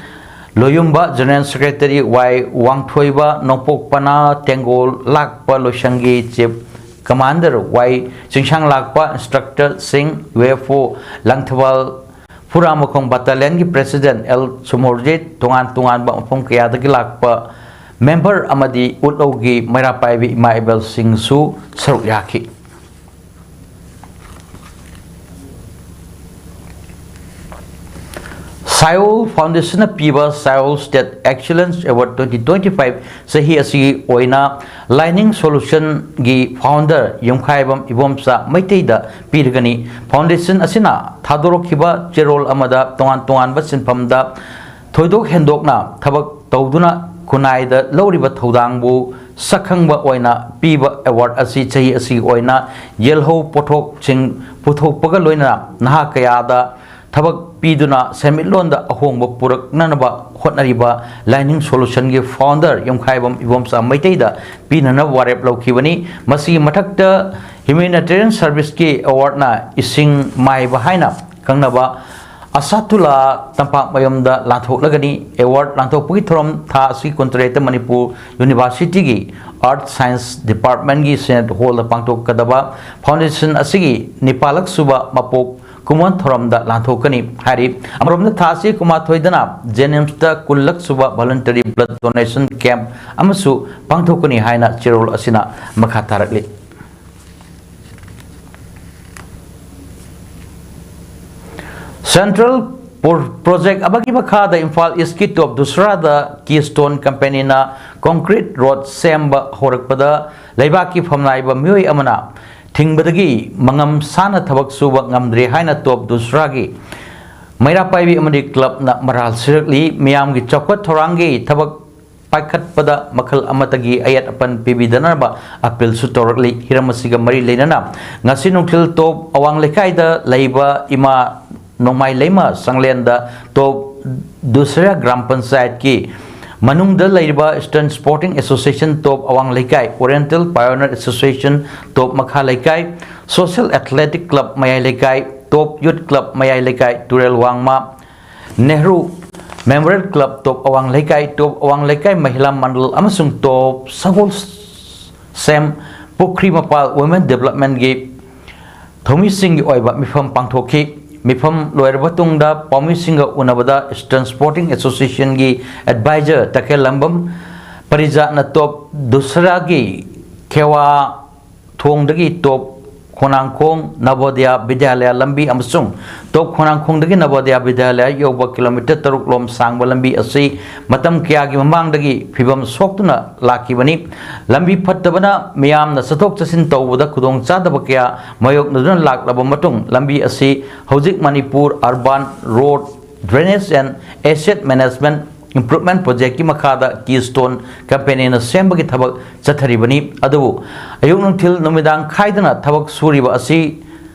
ꯂꯣꯌꯨꯝꯕ, General Secretary ꯋꯥꯏ ꯋꯥꯡꯊꯣꯏꯕ, ꯅꯣꯡꯄꯣꯛ ꯄꯅꯥ ꯇꯦꯡꯒꯣꯜ ꯂꯥꯛꯄ ꯂꯣꯏꯁꯪꯒꯤ Chief Commander ꯋꯥꯏ ꯆꯤꯡꯁꯥꯡ ꯂꯥꯛꯄ, instructor ꯁꯤꯡ, U F O Langthabal Phuramakhong battalionꯒꯤ President ꯑꯦꯜ ꯁꯨꯃꯣꯔꯖꯤꯠ, ꯇꯣꯉꯥꯟ ꯇꯣꯉꯥꯟꯕ ꯃꯐꯝ ꯀꯌꯥꯗꯒꯤ ꯂꯥꯛꯄ ꯃꯦꯝꯕꯔ ꯑꯃꯗꯤ ꯎꯠꯂꯧꯒꯤ ꯃꯩꯔꯥ ꯄꯥꯏꯕꯤ ꯏꯃꯥ ꯏꯕꯦꯜꯁꯤꯡꯁꯨ ꯁꯔꯨꯛ ꯌꯥꯈꯤ꯫ ꯁꯥꯏꯑꯣꯜ ꯐꯥꯎꯟꯗꯦꯁꯟꯅ ꯄꯤꯕ Saiyol State Excellence Award twenty twenty five ꯆꯍꯤ ꯑꯁꯤꯒꯤ ꯑꯣꯏꯅ Lining Solutionꯒꯤ founder ꯌꯨꯝꯈꯥꯏꯕꯝ ꯏꯕꯣꯝꯆꯥ ꯃꯩꯇꯩꯗ ꯄꯤꯔꯒꯅꯤ꯫ Foundation ꯑꯁꯤꯅ ꯊꯥꯗꯣꯔꯛꯈꯤꯕ ꯆꯦꯔꯣꯜ ꯑꯃꯗ ꯇꯣꯉꯥꯟ ꯇꯣꯉꯥꯟꯕ ꯁꯤꯟꯐꯝꯗ ꯊꯣꯏꯗꯣꯛ ꯍꯦꯟꯗꯣꯛꯅ ꯊꯕꯛ ꯇꯧꯗꯨꯅ ꯈꯨꯟꯅꯥꯏꯗ ꯂꯧꯔꯤꯕ ꯊꯧꯗꯥꯡꯕꯨ ꯁꯛꯈꯪꯕ ꯑꯣꯏꯅ ꯄꯤꯕ award ꯑꯁꯤ ꯆꯍꯤ ꯑꯁꯤꯒꯤ ꯑꯣꯏꯅ ꯌꯦꯜꯍꯧ ꯄꯣꯠꯊꯣꯛꯁꯤꯡ ꯄꯨꯊꯣꯛꯄꯒ ꯂꯣꯏꯅꯅ ꯅꯍꯥ ꯀꯌꯥꯗ ꯊꯕꯛ ꯄꯤꯗꯨꯅ ꯁꯦꯟꯃꯤꯠꯂꯣꯟꯗ ꯑꯍꯣꯡꯕ ꯄꯨꯔꯛꯅꯅꯕ ꯍꯣꯠꯅꯔꯤꯕ Lining Solutionꯒꯤ founder ꯌꯨꯝꯈꯥꯏꯕꯝ ꯏꯕꯣꯝꯆꯥ ꯃꯩꯇꯩꯗ ꯄꯤꯅꯅꯕ ꯋꯥꯔꯦꯞ ꯂꯧꯈꯤꯕꯅꯤ꯫ ꯃꯁꯤꯒꯤ ꯃꯊꯛꯇ Humanitarian Serviceꯀꯤ awardꯅ ꯏꯁꯤꯡ ꯃꯥꯏꯕ ꯍꯥꯏꯅ ꯈꯪꯅꯕ ꯑꯁꯥꯊꯨꯂꯥ ꯇꯝꯄꯥꯛꯃꯌꯨꯝꯗ ꯂꯥꯟꯊꯣꯛꯂꯒꯅꯤ꯫ Award ꯂꯥꯟꯊꯣꯛꯄꯒꯤ ꯊꯧꯔꯝ ꯊꯥ ꯑꯁꯤ ꯀꯨꯟꯇꯔꯦꯠꯇ ꯃꯅꯤꯄꯨꯔ Universityꯒꯤ Earth Science Departmentꯀꯤ Senate Hallꯗ ꯄꯥꯡꯊꯣꯛꯀꯗꯕ foundation ꯑꯁꯤꯒꯤ ꯅꯤꯄꯥꯜꯂꯛ ꯁꯨꯕ ꯃꯄꯣꯛ ꯀꯨꯝꯑꯣꯟ ꯊꯧꯔꯝꯗ ꯂꯥꯟꯊꯣꯛꯀꯅꯤ ꯍꯥꯏꯔꯤ꯫ ꯑꯃꯔꯣꯝꯗ ꯊꯥ ꯑꯁꯤ ꯀꯨꯟꯃꯥꯊꯣꯏꯗꯅ JNIMSꯇ ꯀꯨꯟꯂꯛ ꯁꯨꯕ voluntary blood donation camp ꯑꯃꯁꯨ ꯄꯥꯡꯊꯣꯛꯀꯅꯤ ꯍꯥꯏꯅ ꯆꯦꯔꯣꯜ ꯑꯁꯤꯅ ꯃꯈꯥ ꯇꯥꯔꯛꯂꯤ꯫ Central pro-, project ꯑꯃꯒꯤ ꯃꯈꯥꯗ ꯏꯝꯐꯥꯜ Eastꯀꯤ ꯇꯣꯞ ꯗꯨꯁꯔꯥꯗ Keystone Companyꯅ concrete road ꯁꯦꯝꯕ ꯍꯧꯔꯛꯄꯗ ꯂꯩꯕꯥꯛꯀꯤ ꯐꯝꯅꯥꯏꯕ ꯃꯤꯑꯣꯏ ꯑꯃꯅ ꯊꯤꯡꯕꯗꯒꯤ ꯃꯉꯝ ꯁꯥꯅ ꯊꯕꯛ ꯁꯨꯕ ꯉꯝꯗ꯭ꯔꯦ ꯍꯥꯏꯅ ꯇꯣꯞ ꯗꯨꯁꯔꯥꯒꯤ ꯃꯩꯔꯥ ꯄꯥꯏꯕꯤ ꯑꯃꯗꯤ clubꯅ ꯃꯔꯥꯜ ꯁꯤꯔꯛꯂꯤ꯫ ꯃꯤꯌꯥꯝꯒꯤ ꯆꯥꯎꯈꯠ ꯊꯧꯔꯥꯡꯒꯤ ꯊꯕꯛ ꯄꯥꯏꯈꯠꯄꯗ ꯃꯈꯜ ꯑꯃꯠꯇꯒꯤ ꯑꯌꯦꯠ ꯑꯄꯟ ꯄꯤꯕꯤꯗꯅꯕ ꯑꯄꯤꯜꯁꯨ ꯇꯧꯔꯛꯂꯤ꯫ ꯍꯤꯔꯝ ꯑꯁꯤꯒ ꯃꯔꯤ ꯂꯩꯅꯅ ꯉꯁꯤ ꯅꯨꯡꯊꯤꯜ ꯇꯣꯞ ꯑꯋꯥꯡ ꯂꯩꯀꯥꯏꯗ ꯂꯩꯕ ꯏꯃꯥ ꯅꯣꯡꯃꯥꯏ ꯂꯩꯃ ꯁꯪꯂꯦꯟꯗ ꯇꯣꯞ ꯗꯨꯁꯔꯥ ꯒ꯭ꯔꯥꯝ ꯄꯟꯆꯥꯌꯠꯀꯤ ꯃꯅꯨꯡꯗ ꯂꯩꯔꯤꯕ Eastern Sporting Association ꯇꯣꯞ ꯑꯋꯥꯡ ꯂꯩꯀꯥꯏ, Oriental Pioneer Association ꯇꯣꯞ ꯃꯈꯥ ꯂꯩꯀꯥꯏ, Social Athletic Club ꯃꯌꯥꯏ ꯂꯩꯀꯥꯏ, ꯇꯣꯞ Youth Club ꯃꯌꯥꯏ ꯂꯩꯀꯥꯏ, ꯇꯨꯔꯦꯜ ꯋꯥꯡꯃ, ꯅꯦꯍꯔꯨ Memorial Club ꯇꯣꯞ ꯑꯋꯥꯡ ꯂꯩꯀꯥꯏ, ꯇꯣꯞ ꯑꯋꯥꯡ ꯂꯩꯀꯥꯏ ꯃꯍꯤꯂꯥ ꯃꯟꯗꯜ ꯑꯃꯁꯨꯡ ꯇꯣꯞ ꯁꯒꯣꯜ ꯁꯦꯝ ꯄꯨꯈ꯭ꯔꯤ ꯃꯄꯥꯜ Women Developmentꯀꯤ ꯊꯧꯃꯤꯁꯤꯡꯒꯤ ꯑꯣꯏꯕ ꯃꯤꯐꯝ ꯄꯥꯡꯊꯣꯛꯈꯤ꯫ ꯃꯤꯐꯝ ꯂꯣꯏꯔꯕ ꯇꯨꯡꯗ ꯄꯥꯎꯃꯤꯁꯤꯡꯒ ꯎꯅꯕꯗ Eastern Sporting Associationꯒꯤ advisor ꯇꯈꯦꯜꯂꯝꯕꯝ ꯄꯔꯤꯖꯥꯠꯅ ꯇꯣꯞ ꯗꯨꯁꯔꯥꯒꯤ ꯈꯦꯋꯥ ꯊꯣꯡꯗꯒꯤ ꯇꯣꯞ ꯈꯣꯡꯅꯥꯡꯈꯣꯡ ꯅꯕꯣꯗꯌꯥ ꯕꯤꯗ꯭ꯌꯥꯂꯌꯥ ꯂꯝꯕꯤ ꯑꯃꯁꯨꯡ ꯇꯣꯞ ꯈꯣꯡꯅꯥꯡꯈꯣꯡꯗꯒꯤ ꯅꯕꯣꯗꯌꯥ ꯕꯤꯗ꯭ꯌꯥꯂꯌꯥ ꯌꯧꯕ ꯀꯤꯂꯣꯃꯤꯇꯔ ꯇꯔꯨꯛ ꯂꯣꯝ ꯁꯥꯡꯕ ꯂꯝꯕꯤ ꯑꯁꯤ ꯃꯇꯝ ꯀꯌꯥꯒꯤ ꯃꯃꯥꯡꯗꯒꯤ ꯐꯤꯕꯝ ꯁꯣꯛꯇꯨꯅ ꯂꯥꯛꯈꯤꯕꯅꯤ꯫ ꯂꯝꯕꯤ ꯐꯠꯇꯕꯅ ꯃꯤꯌꯥꯝꯅ ꯆꯠꯊꯣꯛ ꯆꯠꯁꯤꯟ ꯇꯧꯕꯗ ꯈꯨꯗꯣꯡꯆꯥꯗꯕ ꯀꯌꯥ ꯃꯥꯌꯣꯛꯅꯗꯨꯅ ꯂꯥꯛꯂꯕ ꯃꯇꯨꯡ, ꯂꯝꯕꯤ ꯑꯁꯤ ꯍꯧꯖꯤꯛ Manipur Urban Road Drainage and Asset Management Improvement Projectꯀꯤ ꯃꯈꯥꯗ Keystone Companyꯅ ꯁꯦꯝꯕꯒꯤ ꯊꯕꯛ ꯆꯠꯊꯔꯤꯕꯅꯤ꯫ ꯑꯗꯨꯕꯨ ꯑꯌꯨꯛ ꯅꯨꯡꯊꯤꯜ ꯅꯨꯃꯤꯗꯥꯡ ꯈꯥꯏꯗꯅ ꯊꯕꯛ ꯁꯨꯔꯤꯕ ꯑꯁꯤ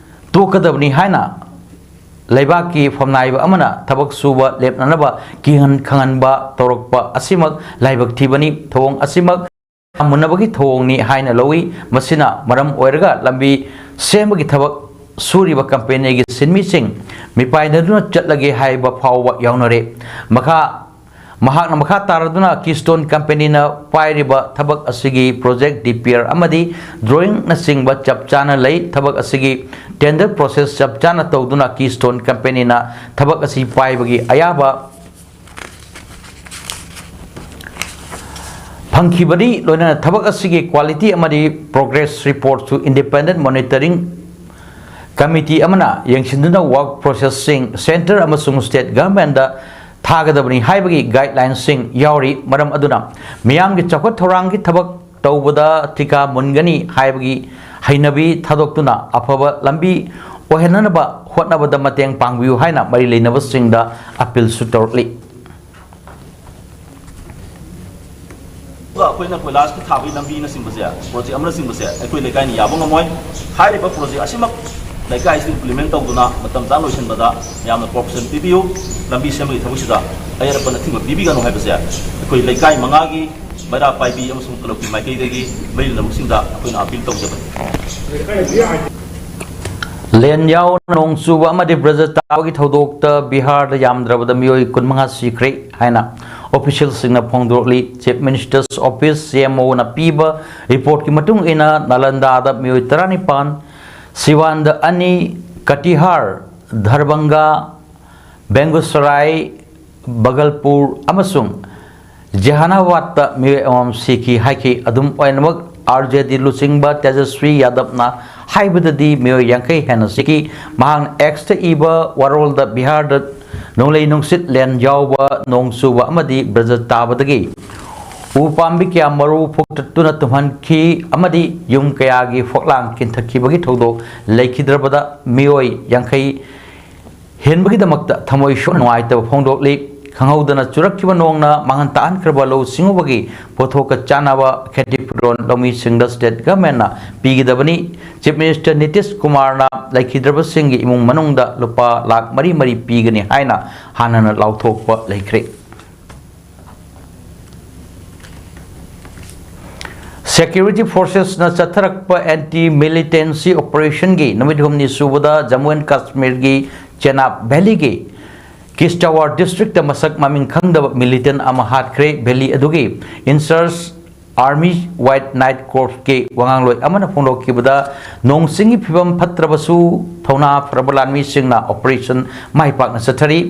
ꯇꯣꯛꯀꯗꯕꯅꯤ ꯍꯥꯏꯅ ꯂꯩꯕꯥꯛꯀꯤ ꯐꯝꯅꯥꯏꯕ ꯑꯃꯅ ꯊꯕꯛ ꯁꯨꯕ ꯂꯦꯞꯅꯅꯕ ꯀꯤꯍꯟ ꯈꯪꯍꯟꯕ ꯇꯧꯔꯛꯄ ꯑꯁꯤꯃꯛ ꯂꯥꯏꯕꯛ ꯊꯤꯕꯅꯤ꯫ ꯊꯧꯑꯣꯡ ꯑꯁꯤꯃꯛ ꯃꯨꯟꯅꯕꯒꯤ ꯊꯧꯑꯣꯡꯅꯤ ꯍꯥꯏꯅ ꯂꯧꯏ꯫ ꯃꯁꯤꯅ ꯃꯔꯝ ꯑꯣꯏꯔꯒ ꯂꯝꯕꯤ ꯁꯦꯝꯕꯒꯤ ꯊꯕꯛ ꯁꯨꯔꯤꯕ companyꯒꯤ ꯁꯤꯟꯃꯤꯁꯤꯡ ꯃꯤꯄꯥꯏꯅꯗꯨꯅ ꯆꯠꯂꯒꯦ ꯍꯥꯏꯕ ꯐꯥꯎꯕ ꯌꯥꯎꯅꯔꯦ꯫ ꯃꯈꯥ, ꯃꯍꯥꯛꯅ ꯃꯈꯥ ꯇꯥꯔꯗꯨꯅ Keystone Companyꯅ ꯄꯥꯏꯔꯤꯕ ꯊꯕꯛ ꯑꯁꯤꯒꯤ project DPR ꯑꯃꯗꯤ drawingꯅꯆꯤꯡꯕ ꯆꯞ ꯆꯥꯅ ꯂꯩ꯫ ꯊꯕꯛ ꯑꯁꯤꯒꯤ tender process ꯆꯞ ꯆꯥꯅ ꯇꯧꯗꯨꯅ Keystone Companyꯅ ꯊꯕꯛ ꯑꯁꯤ ꯄꯥꯏꯕꯒꯤ ꯑꯌꯥꯕ ꯐꯪꯈꯤꯕꯅꯤ꯫ ꯂꯣꯏꯅꯅ ꯊꯕꯛ ꯑꯁꯤꯒꯤ quality ꯑꯃꯗꯤ progress reportꯁꯨ Independent Monitoring Committee ꯑꯃꯅ ꯌꯦꯡꯁꯤꯟꯗꯨꯅ work processꯁꯤꯡ centre ꯑꯃꯁꯨꯡ state governmentꯇ ꯊꯥꯒꯗꯕꯅꯤ ꯍꯥꯏꯕꯒꯤ guidelineꯁꯤꯡ ꯌꯥꯎꯔꯤ꯫ ꯃꯔꯝ ꯑꯗꯨꯅ ꯃꯤꯌꯥꯝꯒꯤ ꯆꯥꯎꯈꯠ ꯊꯧꯔꯥꯡꯒꯤ ꯊꯕꯛ ꯇꯧꯕꯗ ꯊꯤꯀꯥ ꯃꯨꯟꯒꯅꯤ ꯍꯥꯏꯕꯒꯤ ꯍꯩꯅꯕꯤ ꯊꯥꯗꯣꯛꯇꯨꯅ ꯑꯐꯕ ꯂꯝꯕꯤ ꯑꯣꯏꯍꯟꯅꯅꯕ ꯍꯣꯠꯅꯕꯗ ꯃꯇꯦꯡ ꯄꯥꯡꯕꯤꯌꯨ ꯍꯥꯏꯅ ꯃꯔꯤ ꯂꯩꯅꯕꯁꯤꯡꯗ appealꯁꯨ ꯇꯧꯔꯛꯂꯤ꯫ ꯑꯩꯈꯣꯏꯅ ꯀꯣꯏꯂꯥꯁꯀꯤ ꯊꯥꯕꯒꯤ ꯂꯝꯕꯤꯅꯆꯤꯡꯕꯁꯦ, ꯄ꯭ꯔꯣꯖꯦꯛ ꯑꯃꯅꯆꯤꯡꯕꯁꯦ ꯑꯩꯈꯣꯏ ꯂꯩꯀꯥꯏꯅ ꯌꯥꯕ ꯉꯝꯃꯣꯏ꯫ ꯍꯥꯏꯔꯤꯕ ꯄ꯭ꯔꯣꯖꯦꯛ ꯑꯁꯤꯃꯛ ꯂꯩꯀꯥꯏꯁꯤꯗ ꯏꯝꯄ꯭ꯂꯤꯃꯦꯟ ꯇꯧꯗꯨꯅ ꯃꯇꯝ ꯆꯥꯅ ꯂꯣꯏꯁꯤꯟꯕꯗ ꯌꯥꯝꯅ ꯀꯣꯑꯣꯄꯔꯦꯁꯟ ꯄꯤꯕꯤꯌꯨ꯫ ꯂꯝꯕꯤ ꯁꯦꯝꯕꯒꯤ ꯊꯕꯛꯁꯤꯗ ꯑꯌꯦꯠ ꯑꯄꯟ ꯑꯊꯤꯡꯕ ꯄꯤꯕꯤꯒꯅꯨ ꯍꯥꯏꯕꯁꯦ ꯑꯩꯈꯣꯏ ꯂꯩꯀꯥꯏ ꯃꯉꯥꯒꯤ ꯃꯩꯔꯥ ꯄꯥꯏꯕꯤ ꯑꯃꯁꯨꯡ ꯀ꯭ꯂꯕꯀꯤ ꯃꯥꯏꯀꯩꯗꯒꯤ ꯃꯔꯤ ꯂꯩꯅꯕꯁꯤꯡꯗ ꯑꯩꯈꯣꯏꯅ ꯑꯄꯤꯜ ꯇꯧꯖꯕꯅꯤ꯫ ꯂꯦꯟꯌꯥꯎ, ꯅꯣꯡ ꯆꯨꯕ ꯑꯃꯗꯤ ꯕ꯭ꯔꯖ ꯇꯥꯕꯒꯤ ꯊꯧꯗꯣꯛꯇ ꯕꯤꯍꯥꯔꯗ ꯌꯥꯝꯗ꯭ꯔꯕꯗ ꯃꯤꯑꯣꯏ ꯀꯨꯟꯃꯉꯥ ꯁꯤꯈ꯭ꯔꯦ ꯍꯥꯏꯅ ꯑꯣꯐꯤꯁꯤꯌꯦꯜꯁꯤꯡꯅ ꯐꯣꯡꯗꯣꯔꯛꯂꯤ꯫ ꯆꯤꯐ ꯃꯤꯅꯤꯁꯇꯔꯁ ꯑꯣꯐꯤꯁ, ꯁꯤ ꯑꯦꯝ ꯑꯣꯅ ꯄꯤꯕ ꯔꯤꯄꯣꯔꯠꯀꯤ ꯃꯇꯨꯡ ꯏꯟꯅ, ꯅꯥꯂꯟꯗꯥꯗ ꯃꯤꯑꯣꯏ ꯇꯔꯥꯅꯤꯄꯥꯟ, ꯁꯤꯋꯥꯟꯗ ꯑꯅꯤ, ꯀꯇꯤꯍꯥꯔ, ꯗꯔꯕꯪꯒꯥ, ꯕꯦꯡꯒꯨꯁꯔꯥꯏ, ꯕꯒꯜꯄꯨꯔ ꯑꯃꯁꯨꯡ ꯖꯦꯍꯥꯅꯥꯕꯥꯗꯇ ꯃꯤꯑꯣꯏ ꯑꯃꯃꯝ ꯁꯤꯈꯤ ꯍꯥꯏꯈꯤ꯫ ꯑꯗꯨꯝ ꯑꯣꯏꯅꯃꯛ, ꯑꯥꯔ ꯖꯦ ꯗꯤ ꯂꯨꯆꯤꯡꯕ ꯇꯦꯖꯁ꯭ꯔꯤ ꯌꯥꯗꯕꯅ ꯍꯥꯏꯕꯗꯗꯤ ꯃꯤꯑꯣꯏ ꯌꯥꯡꯈꯩ ꯍꯦꯟꯅ ꯁꯤꯈꯤ꯫ ꯃꯍꯥꯛꯅ ꯑꯦꯛꯁꯇ ꯏꯕ ꯋꯥꯔꯣꯜꯗ, ꯕꯤꯍꯥꯔꯗ ꯅꯣꯡꯂꯩ ꯅꯨꯡꯁꯤꯠ, ꯂꯦꯟ ꯌꯥꯎꯕ, ꯅꯣꯡ ꯆꯨꯕ ꯑꯃꯗꯤ ꯕ꯭ꯔꯖ ꯇꯥꯕꯗꯒꯤ ꯎ ꯄꯥꯝꯕꯤ ꯀꯌꯥ ꯃꯔꯨ ꯐꯨꯛꯇꯠꯇꯨꯅ ꯇꯨꯝꯍꯟꯈꯤ ꯑꯃꯗꯤ ꯌꯨꯝ ꯀꯌꯥꯒꯤ ꯐꯛꯂꯥꯡ ꯀꯤꯟꯊꯛꯈꯤꯕꯒꯤ ꯊꯧꯗꯣꯛ ꯂꯩꯈꯤꯗ꯭ꯔꯕꯗ ꯃꯤꯑꯣꯏ ꯌꯥꯡꯈꯩ ꯍꯦꯟꯕꯒꯤꯗꯃꯛꯇ ꯊꯃꯣꯏ ꯁꯣꯛꯅ ꯅꯨꯡꯉꯥꯏꯇꯕ ꯐꯣꯡꯗꯣꯛꯂꯤ꯫ ꯈꯪꯍꯧꯗꯅ ꯆꯨꯔꯛꯈꯤꯕ ꯅꯣꯡꯅ ꯃꯥꯡꯍꯟ ꯇꯥꯛꯍꯟꯈ꯭ꯔꯕ ꯂꯧꯎ ꯁꯤꯡꯎꯕꯒꯤ ꯄꯣꯠꯊꯣꯛꯀ ꯆꯥꯟꯅꯕ ꯈꯦꯇꯤ ꯐꯤꯔꯣꯜ ꯂꯧꯃꯤꯁꯤꯡꯗ ꯁ꯭ꯇꯦꯠ ꯒꯚꯔꯟꯃꯦꯟꯠꯅ ꯄꯤꯒꯗꯕꯅꯤ꯫ ꯆꯤꯐ ꯃꯤꯅꯤꯁꯇꯔ ꯅꯤꯇꯤꯁ ꯀꯨꯃꯥꯔꯅ ꯂꯩꯈꯤꯗ꯭ꯔꯕꯁꯤꯡꯒꯤ ꯏꯃꯨꯡ ꯃꯅꯨꯡꯗ ꯂꯨꯄꯥ ꯂꯥꯈ ꯃꯔꯤ ꯃꯔꯤ ꯄꯤꯒꯅꯤ ꯍꯥꯏꯅ ꯍꯥꯟꯅꯅ ꯂꯥꯎꯊꯣꯛꯄ ꯂꯩꯈ꯭ꯔꯦ꯫ ꯁꯦꯀ꯭ꯌꯨꯔꯤꯇꯤ ꯐꯣꯔꯁꯦꯁꯅ ꯆꯠꯊꯔꯛꯄ ꯑꯦꯟꯇꯤ ꯃꯤꯂꯤꯇꯦꯟꯁꯤ ꯑꯣꯄꯔꯦꯁꯟꯒꯤ ꯅꯨꯃꯤꯠ ꯍꯨꯝꯅꯤ ꯁꯨꯕꯗ ꯖꯝꯃꯨ ꯑꯦꯟ ꯀꯥꯁꯃꯤꯔꯒꯤ ꯆꯦꯅꯥꯕ ꯚꯦꯂꯤꯒꯤ ꯀꯤꯁꯇꯋꯥꯔ ꯗꯤꯁꯇ꯭ꯔꯤꯛꯇ ꯃꯁꯛ ꯃꯃꯤꯡ ꯈꯪꯗꯕ ꯃꯤꯂꯤꯇꯦꯟ ꯑꯃ ꯍꯥꯠꯈ꯭ꯔꯦ꯫ ꯚꯦꯂꯤ ꯑꯗꯨꯒꯤ ꯏꯟꯆꯥꯔꯖ ꯑꯥꯔꯃꯤ ꯋꯥꯏꯠ ꯅꯥꯏꯠ ꯀꯣꯔꯞꯁꯀꯤ ꯋꯥꯉꯥꯡꯂꯣꯏ ꯑꯃꯅ ꯐꯣꯡꯗꯣꯛꯈꯤꯕꯗ, ꯅꯣꯡ ꯆꯤꯡꯒꯤ ꯐꯤꯕꯝ ꯐꯠꯇ꯭ꯔꯕꯁꯨ ꯊꯧꯅꯥ ꯐꯔꯕ ꯂꯥꯟꯃꯤꯁꯤꯡꯅ ꯑꯣꯄꯔꯦꯁꯟ ꯃꯥꯏ ꯄꯥꯛꯅ ꯆꯠꯊꯔꯤ꯫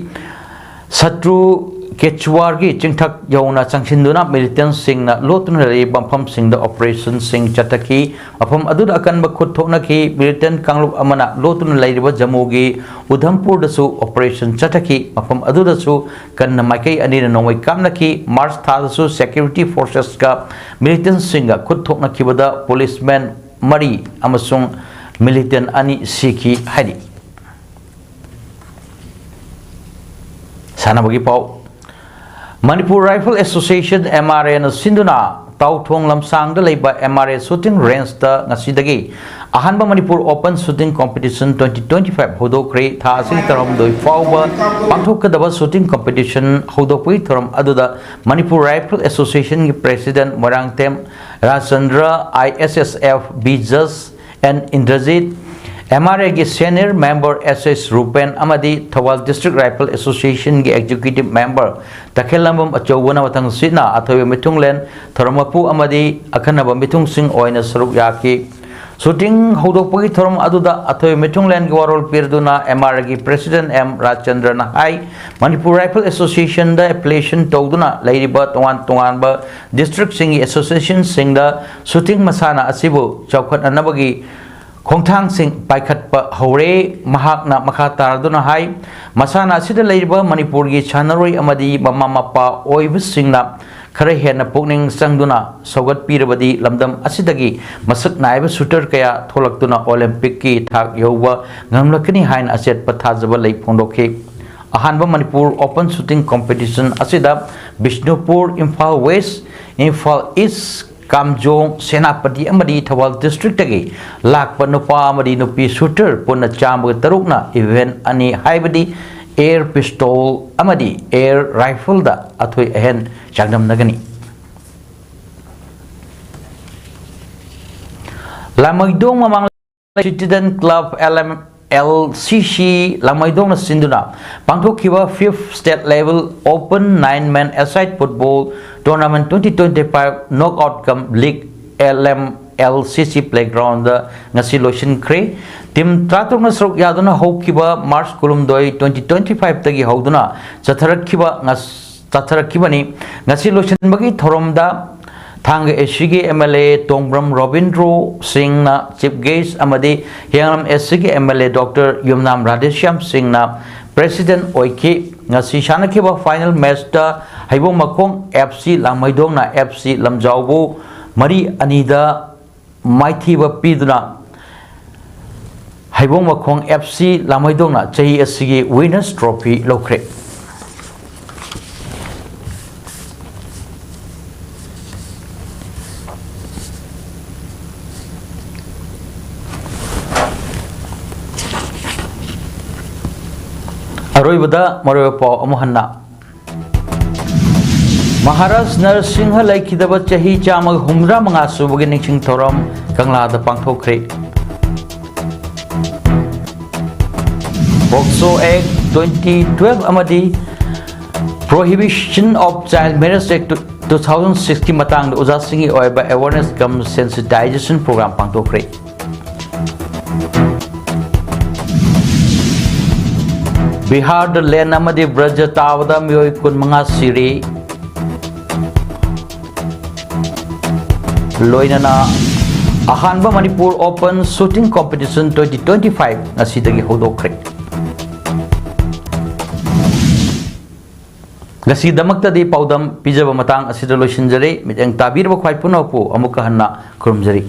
ꯁꯇ꯭ꯔꯨ ꯀꯦꯆꯋꯥꯔꯒꯤ ꯆꯤꯡꯊꯛ ꯌꯧꯅ ꯆꯪꯁꯤꯟꯗꯨꯅ ꯃꯤꯂꯤꯇꯦꯟꯁꯤꯡꯅ ꯂꯣꯠꯇꯨꯅ ꯂꯩꯔꯤꯕ ꯃꯐꯝꯁꯤꯡꯗ ꯑꯣꯄꯔꯦꯁꯟꯁꯤꯡ ꯆꯠꯊꯈꯤ꯫ ꯃꯐꯝ ꯑꯗꯨꯗ ꯑꯀꯟꯕ ꯈꯨꯠ ꯊꯣꯛꯅꯈꯤ꯫ ꯃꯤꯂꯤꯇꯦꯟ ꯀꯥꯡꯂꯨꯞ ꯑꯃꯅ ꯂꯣꯠꯇꯨꯅ ꯂꯩꯔꯤꯕ ꯖꯝꯃꯨꯒꯤ ꯎꯙꯝꯄꯨꯔꯗꯁꯨ ꯑꯣꯄꯔꯦꯁꯟ ꯆꯠꯊꯈꯤ꯫ ꯃꯐꯝ ꯑꯗꯨꯗꯁꯨ ꯀꯟꯅ ꯃꯥꯏꯀꯩ ꯑꯅꯤꯅ ꯅꯣꯡꯃꯩ ꯀꯥꯞꯅꯈꯤ꯫ ꯃꯥꯔꯆ ꯊꯥꯗꯁꯨ ꯁꯦꯀ꯭ꯌꯨꯔꯤꯇꯤ ꯐꯣꯔꯁꯦꯁꯀ ꯃꯤꯂꯤꯇꯦꯟꯁꯤꯡꯒ ꯈꯨꯠ ꯊꯣꯛꯅꯈꯤꯕꯗ ꯄꯨꯂꯤꯁꯃꯦꯟ ꯃꯔꯤ ꯑꯃꯁꯨꯡ ꯃꯤꯂꯤꯇꯦꯟ ꯑꯅꯤ ꯁꯤꯈꯤ ꯍꯥꯏꯔꯤ꯫ ꯁꯥꯟꯅꯕꯒꯤ ꯄꯥꯎ꯫ Manipur rifle association, M R ꯑꯦꯅ ꯁꯤꯟꯗꯨꯅ ꯇꯥꯎꯊꯣꯡ ꯂꯝꯁꯥꯡꯗ ꯂꯩꯕ M R A shooting range ꯇ ꯉꯁꯤꯗꯒꯤ ꯑꯍꯥꯟꯕ Manipur Open Shooting Competition twenty twenty five ꯍꯧꯗꯣꯛꯈ꯭ꯔꯦ꯫ ꯊꯥ ꯑꯁꯤꯒꯤ ꯇꯔꯥꯍꯨꯝꯗꯣꯏ ꯐꯥꯎꯕ ꯄꯥꯡꯊꯣꯛꯀꯗꯕ shooting competition ꯍꯧꯗꯣꯛꯄꯒꯤ ꯊꯧꯔꯝ ꯑꯗꯨꯗ Manipur Rifle Association ꯒꯤ President Moirangthem ꯔꯥꯖꯆꯟꯗ꯭ꯔ, I S S F B Just N Indrajit, M R A ꯒꯤ Senior Member S S Rupen ꯑꯃꯗꯤ ꯊꯧꯕꯥꯜ District Rifle Association ꯒꯤ Executive Member ꯇꯈꯦꯜꯂꯝꯕꯝ ꯑꯆꯧꯕꯅ ꯃꯊꯪꯁꯤꯠꯅ ꯑꯊꯣꯏꯕ ꯃꯤꯊꯨꯡꯂꯦꯟ ꯊꯧꯔꯝ ꯃꯄꯨ ꯑꯃꯗꯤ ꯑꯈꯟꯅꯕ ꯃꯤꯊꯨꯡꯁꯤꯡ ꯑꯣꯏꯅ ꯁꯔꯨꯛ ꯌꯥꯈꯤ꯫ Shooting ꯍꯧꯗꯣꯛꯄꯒꯤ ꯊꯧꯔꯝ ꯑꯗꯨꯗ ꯑꯊꯣꯏꯕ ꯃꯤꯊꯨꯡꯂꯦꯟꯒꯤ ꯋꯥꯔꯣꯜ ꯄꯤꯔꯗꯨꯅ M R A ꯒꯤ President M ꯔꯥꯖꯆꯟꯗ꯭ꯔꯅ ꯍꯥꯏ, ꯃꯅꯤꯄꯨꯔ Rifle Association ꯗ affiliation ꯇꯧꯗꯨꯅ ꯂꯩꯔꯤꯕ ꯇꯣꯉꯥꯟ ꯇꯣꯉꯥꯟꯕ district ꯁꯤꯡꯒꯤ association ꯁꯤꯡꯗ shooting ꯃꯁꯥꯟꯅ ꯑꯁꯤꯕꯨ ꯆꯥꯎꯈꯠꯅꯅꯕꯒꯤ ꯈꯣꯡꯊꯥꯡꯁꯤꯡ ꯄꯥꯏꯈꯠꯄ ꯍꯧꯔꯦ꯫ ꯃꯍꯥꯛꯅ ꯃꯈꯥ ꯇꯥꯔꯗꯨꯅ ꯍꯥꯏ, ꯃꯁꯥꯟꯅ ꯑꯁꯤꯗ ꯂꯩꯔꯤꯕ ꯃꯅꯤꯄꯨꯔꯒꯤ ꯁꯥꯟꯅꯔꯣꯏ ꯑꯃꯗꯤ ꯃꯃꯥ ꯃꯄꯥ ꯑꯣꯏꯕꯁꯤꯡꯅ ꯈꯔ ꯍꯦꯟꯅ ꯄꯨꯛꯅꯤꯡ ꯆꯪꯗꯨꯅ ꯁꯧꯒꯠꯄꯤꯔꯕꯗꯤ ꯂꯝꯗꯝ ꯑꯁꯤꯗꯒꯤ ꯃꯁꯛ ꯅꯥꯏꯕ shooter ꯀꯌꯥ ꯊꯣꯛꯂꯛꯇꯨꯅ Olympic ꯀꯤ ꯊꯥꯛ ꯌꯧꯕ ꯉꯝꯂꯛꯀꯅꯤ ꯍꯥꯏꯅ ꯑꯆꯦꯠꯄ ꯊꯥꯖꯕ ꯂꯩ ꯐꯣꯡꯗꯣꯛꯈꯤ꯫ ꯑꯍꯥꯟꯕ ꯃꯅꯤꯄꯨꯔ Open Shooting Competition ꯑꯁꯤꯗ ꯕꯤꯁꯅꯨꯄꯨꯔ, ꯏꯝꯐꯥꯜ West, ꯏꯝꯐꯥꯜ East, ꯀꯥꯝꯖꯣꯡ, ꯁꯦꯅꯥꯄꯇꯤ ꯑꯃꯗꯤ ꯊꯧꯕꯥꯜ district ꯇꯒꯤ ꯂꯥꯛꯄ ꯅꯨꯄꯥ ꯑꯃꯗꯤ ꯅꯨꯄꯤ shooter ꯄꯨꯟꯅ ꯆꯥꯝꯃꯒ ꯇꯔꯨꯛꯅ event ꯑꯅꯤ ꯍꯥꯏꯕꯗꯤ air pistol ꯑꯃꯗꯤ air rifle ꯗ ꯑꯊꯣꯏ ꯑꯍꯦꯟ ꯆꯥꯡꯗꯝꯅꯒꯅꯤ꯫ ꯂꯥꯃꯩꯗꯣꯡ ꯃꯃꯥꯡ Citizen Club L M L C C ꯂꯥꯃꯩꯗꯣꯡꯅ ꯁꯤꯟꯗꯨꯅ ꯄꯥꯡꯊꯣꯛꯈꯤꯕ fifth State Level Open Nine Man A-side Football Tournament twenty twenty five Knockout cum League L M L C C Playground ꯗ ꯉꯁꯤ ꯂꯣꯏꯁꯤꯟꯈ꯭ꯔꯦ꯫ Team ꯇꯔꯥꯇꯔꯨꯛꯅ ꯁꯔꯨꯛ ꯌꯥꯗꯨꯅ ꯍꯧꯈꯤꯕ March ꯀꯨꯟꯍꯨꯝꯗꯣꯏ, twenty twenty five ꯇꯒꯤ ꯍꯧꯗꯨꯅ ꯆꯠꯊꯔꯛꯈꯤꯕ ꯉꯁ-, ꯆꯠꯊꯔꯛꯈꯤꯕꯅꯤ꯫ ꯉꯁꯤ ꯂꯣꯏꯁꯤꯟꯕꯒꯤ ꯊꯧꯔꯝꯗ ꯊꯥꯡꯒ A C ꯒꯤ M L A ꯇꯣꯡꯕ꯭ꯔꯝ ꯔꯣꯕꯤꯟꯗ꯭ꯔꯣ ꯁꯤꯡꯅ Chief Guest ꯑꯃꯗꯤ ꯍꯤꯌꯥꯡꯂꯝ A C ꯒꯤ M L A Doctor ꯌꯨꯝꯅꯥꯝ ꯔꯥꯙꯦꯁ꯭ꯌꯥꯝ ꯁꯤꯡꯅ President ꯑꯣꯏꯈꯤ꯫ ꯉꯁꯤ ꯁꯥꯟꯅꯈꯤꯕ final match ꯇ ꯍꯩꯕꯣꯡ ꯃꯈꯣꯡ F C ꯂꯥꯡꯃꯩꯗꯣꯡꯅ F C ꯂꯝꯖꯥꯎꯕꯨ ꯃꯔꯤ ꯑꯅꯤꯗ ꯃꯥꯏꯊꯤꯕ ꯄꯤꯗꯨꯅ ꯍꯩꯕꯣꯡ ꯃꯈꯣꯡ F C ꯂꯥꯡꯃꯩꯗꯣꯡꯅ ꯆꯍꯤ ꯑꯁꯤꯒꯤ Winners Trophy ꯂꯧꯈ꯭ꯔꯦ꯫ ꯑꯔꯣꯏꯕꯗ ꯃꯔꯨꯑꯣꯏꯕ ꯄꯥꯎ ꯑꯃꯨꯛ ꯍꯟꯅ꯫ ꯃꯍꯥꯔꯥꯖ ꯅꯔꯁꯤꯡꯍ ꯂꯩꯈꯤꯗꯕ ꯆꯍꯤ ꯆꯥꯝꯃꯒ ꯍꯨꯝꯗ꯭ꯔꯥ ꯃꯉꯥ ꯁꯨꯕꯒꯤ ꯅꯤꯡꯁꯤꯡ ꯊꯧꯔꯝ ꯀꯪꯂꯥꯗ ꯄꯥꯡꯊꯣꯛꯈ꯭ꯔꯦ꯫ ꯄꯣꯛꯁꯣ ꯑꯦꯛ ꯇ꯭ꯋꯦꯟꯇꯤ ꯇ꯭ꯋꯦꯜꯐ ꯑꯃꯗꯤ Prohibition of Child Marriage Act two thousand sixꯀꯤ ꯃꯇꯥꯡꯗ ꯑꯣꯖꯥꯁꯤꯡꯒꯤ ꯑꯣꯏꯕ awareness cum sensitization program ꯄꯥꯡꯊꯣꯛꯈ꯭ꯔꯦ꯫ ꯕꯤꯍꯥꯔꯗ ꯂꯦꯟ ꯑꯃꯗꯤ ꯕ꯭ꯔꯖ ꯇꯥꯕꯗ ꯃꯤꯑꯣꯏ ꯀꯨꯟꯃꯉꯥ ꯁꯤꯔꯦ꯫ ꯂꯣꯏꯅꯅ ꯑꯍꯥꯟꯕ Manipur open shooting competition twenty twenty five ꯉꯁꯤꯗꯒꯤ ꯍꯧꯗꯣꯛꯈ꯭ꯔꯦ꯫ ꯉꯁꯤꯗꯃꯛꯇꯗꯤ ꯄꯥꯎꯗꯝ ꯄꯤꯖꯕ ꯃꯇꯥꯡ ꯑꯁꯤꯗ ꯂꯣꯏꯁꯤꯟꯖꯔꯦ꯫ ꯃꯤꯠꯌꯦꯡ ꯇꯥꯕꯤꯔꯕ ꯈ꯭ꯋꯥꯏ ꯄꯨꯝꯅꯃꯛꯄꯨ ꯑꯃꯨꯛꯀ ꯍꯟꯅ ꯈꯨꯔꯨꯝꯖꯔꯤ꯫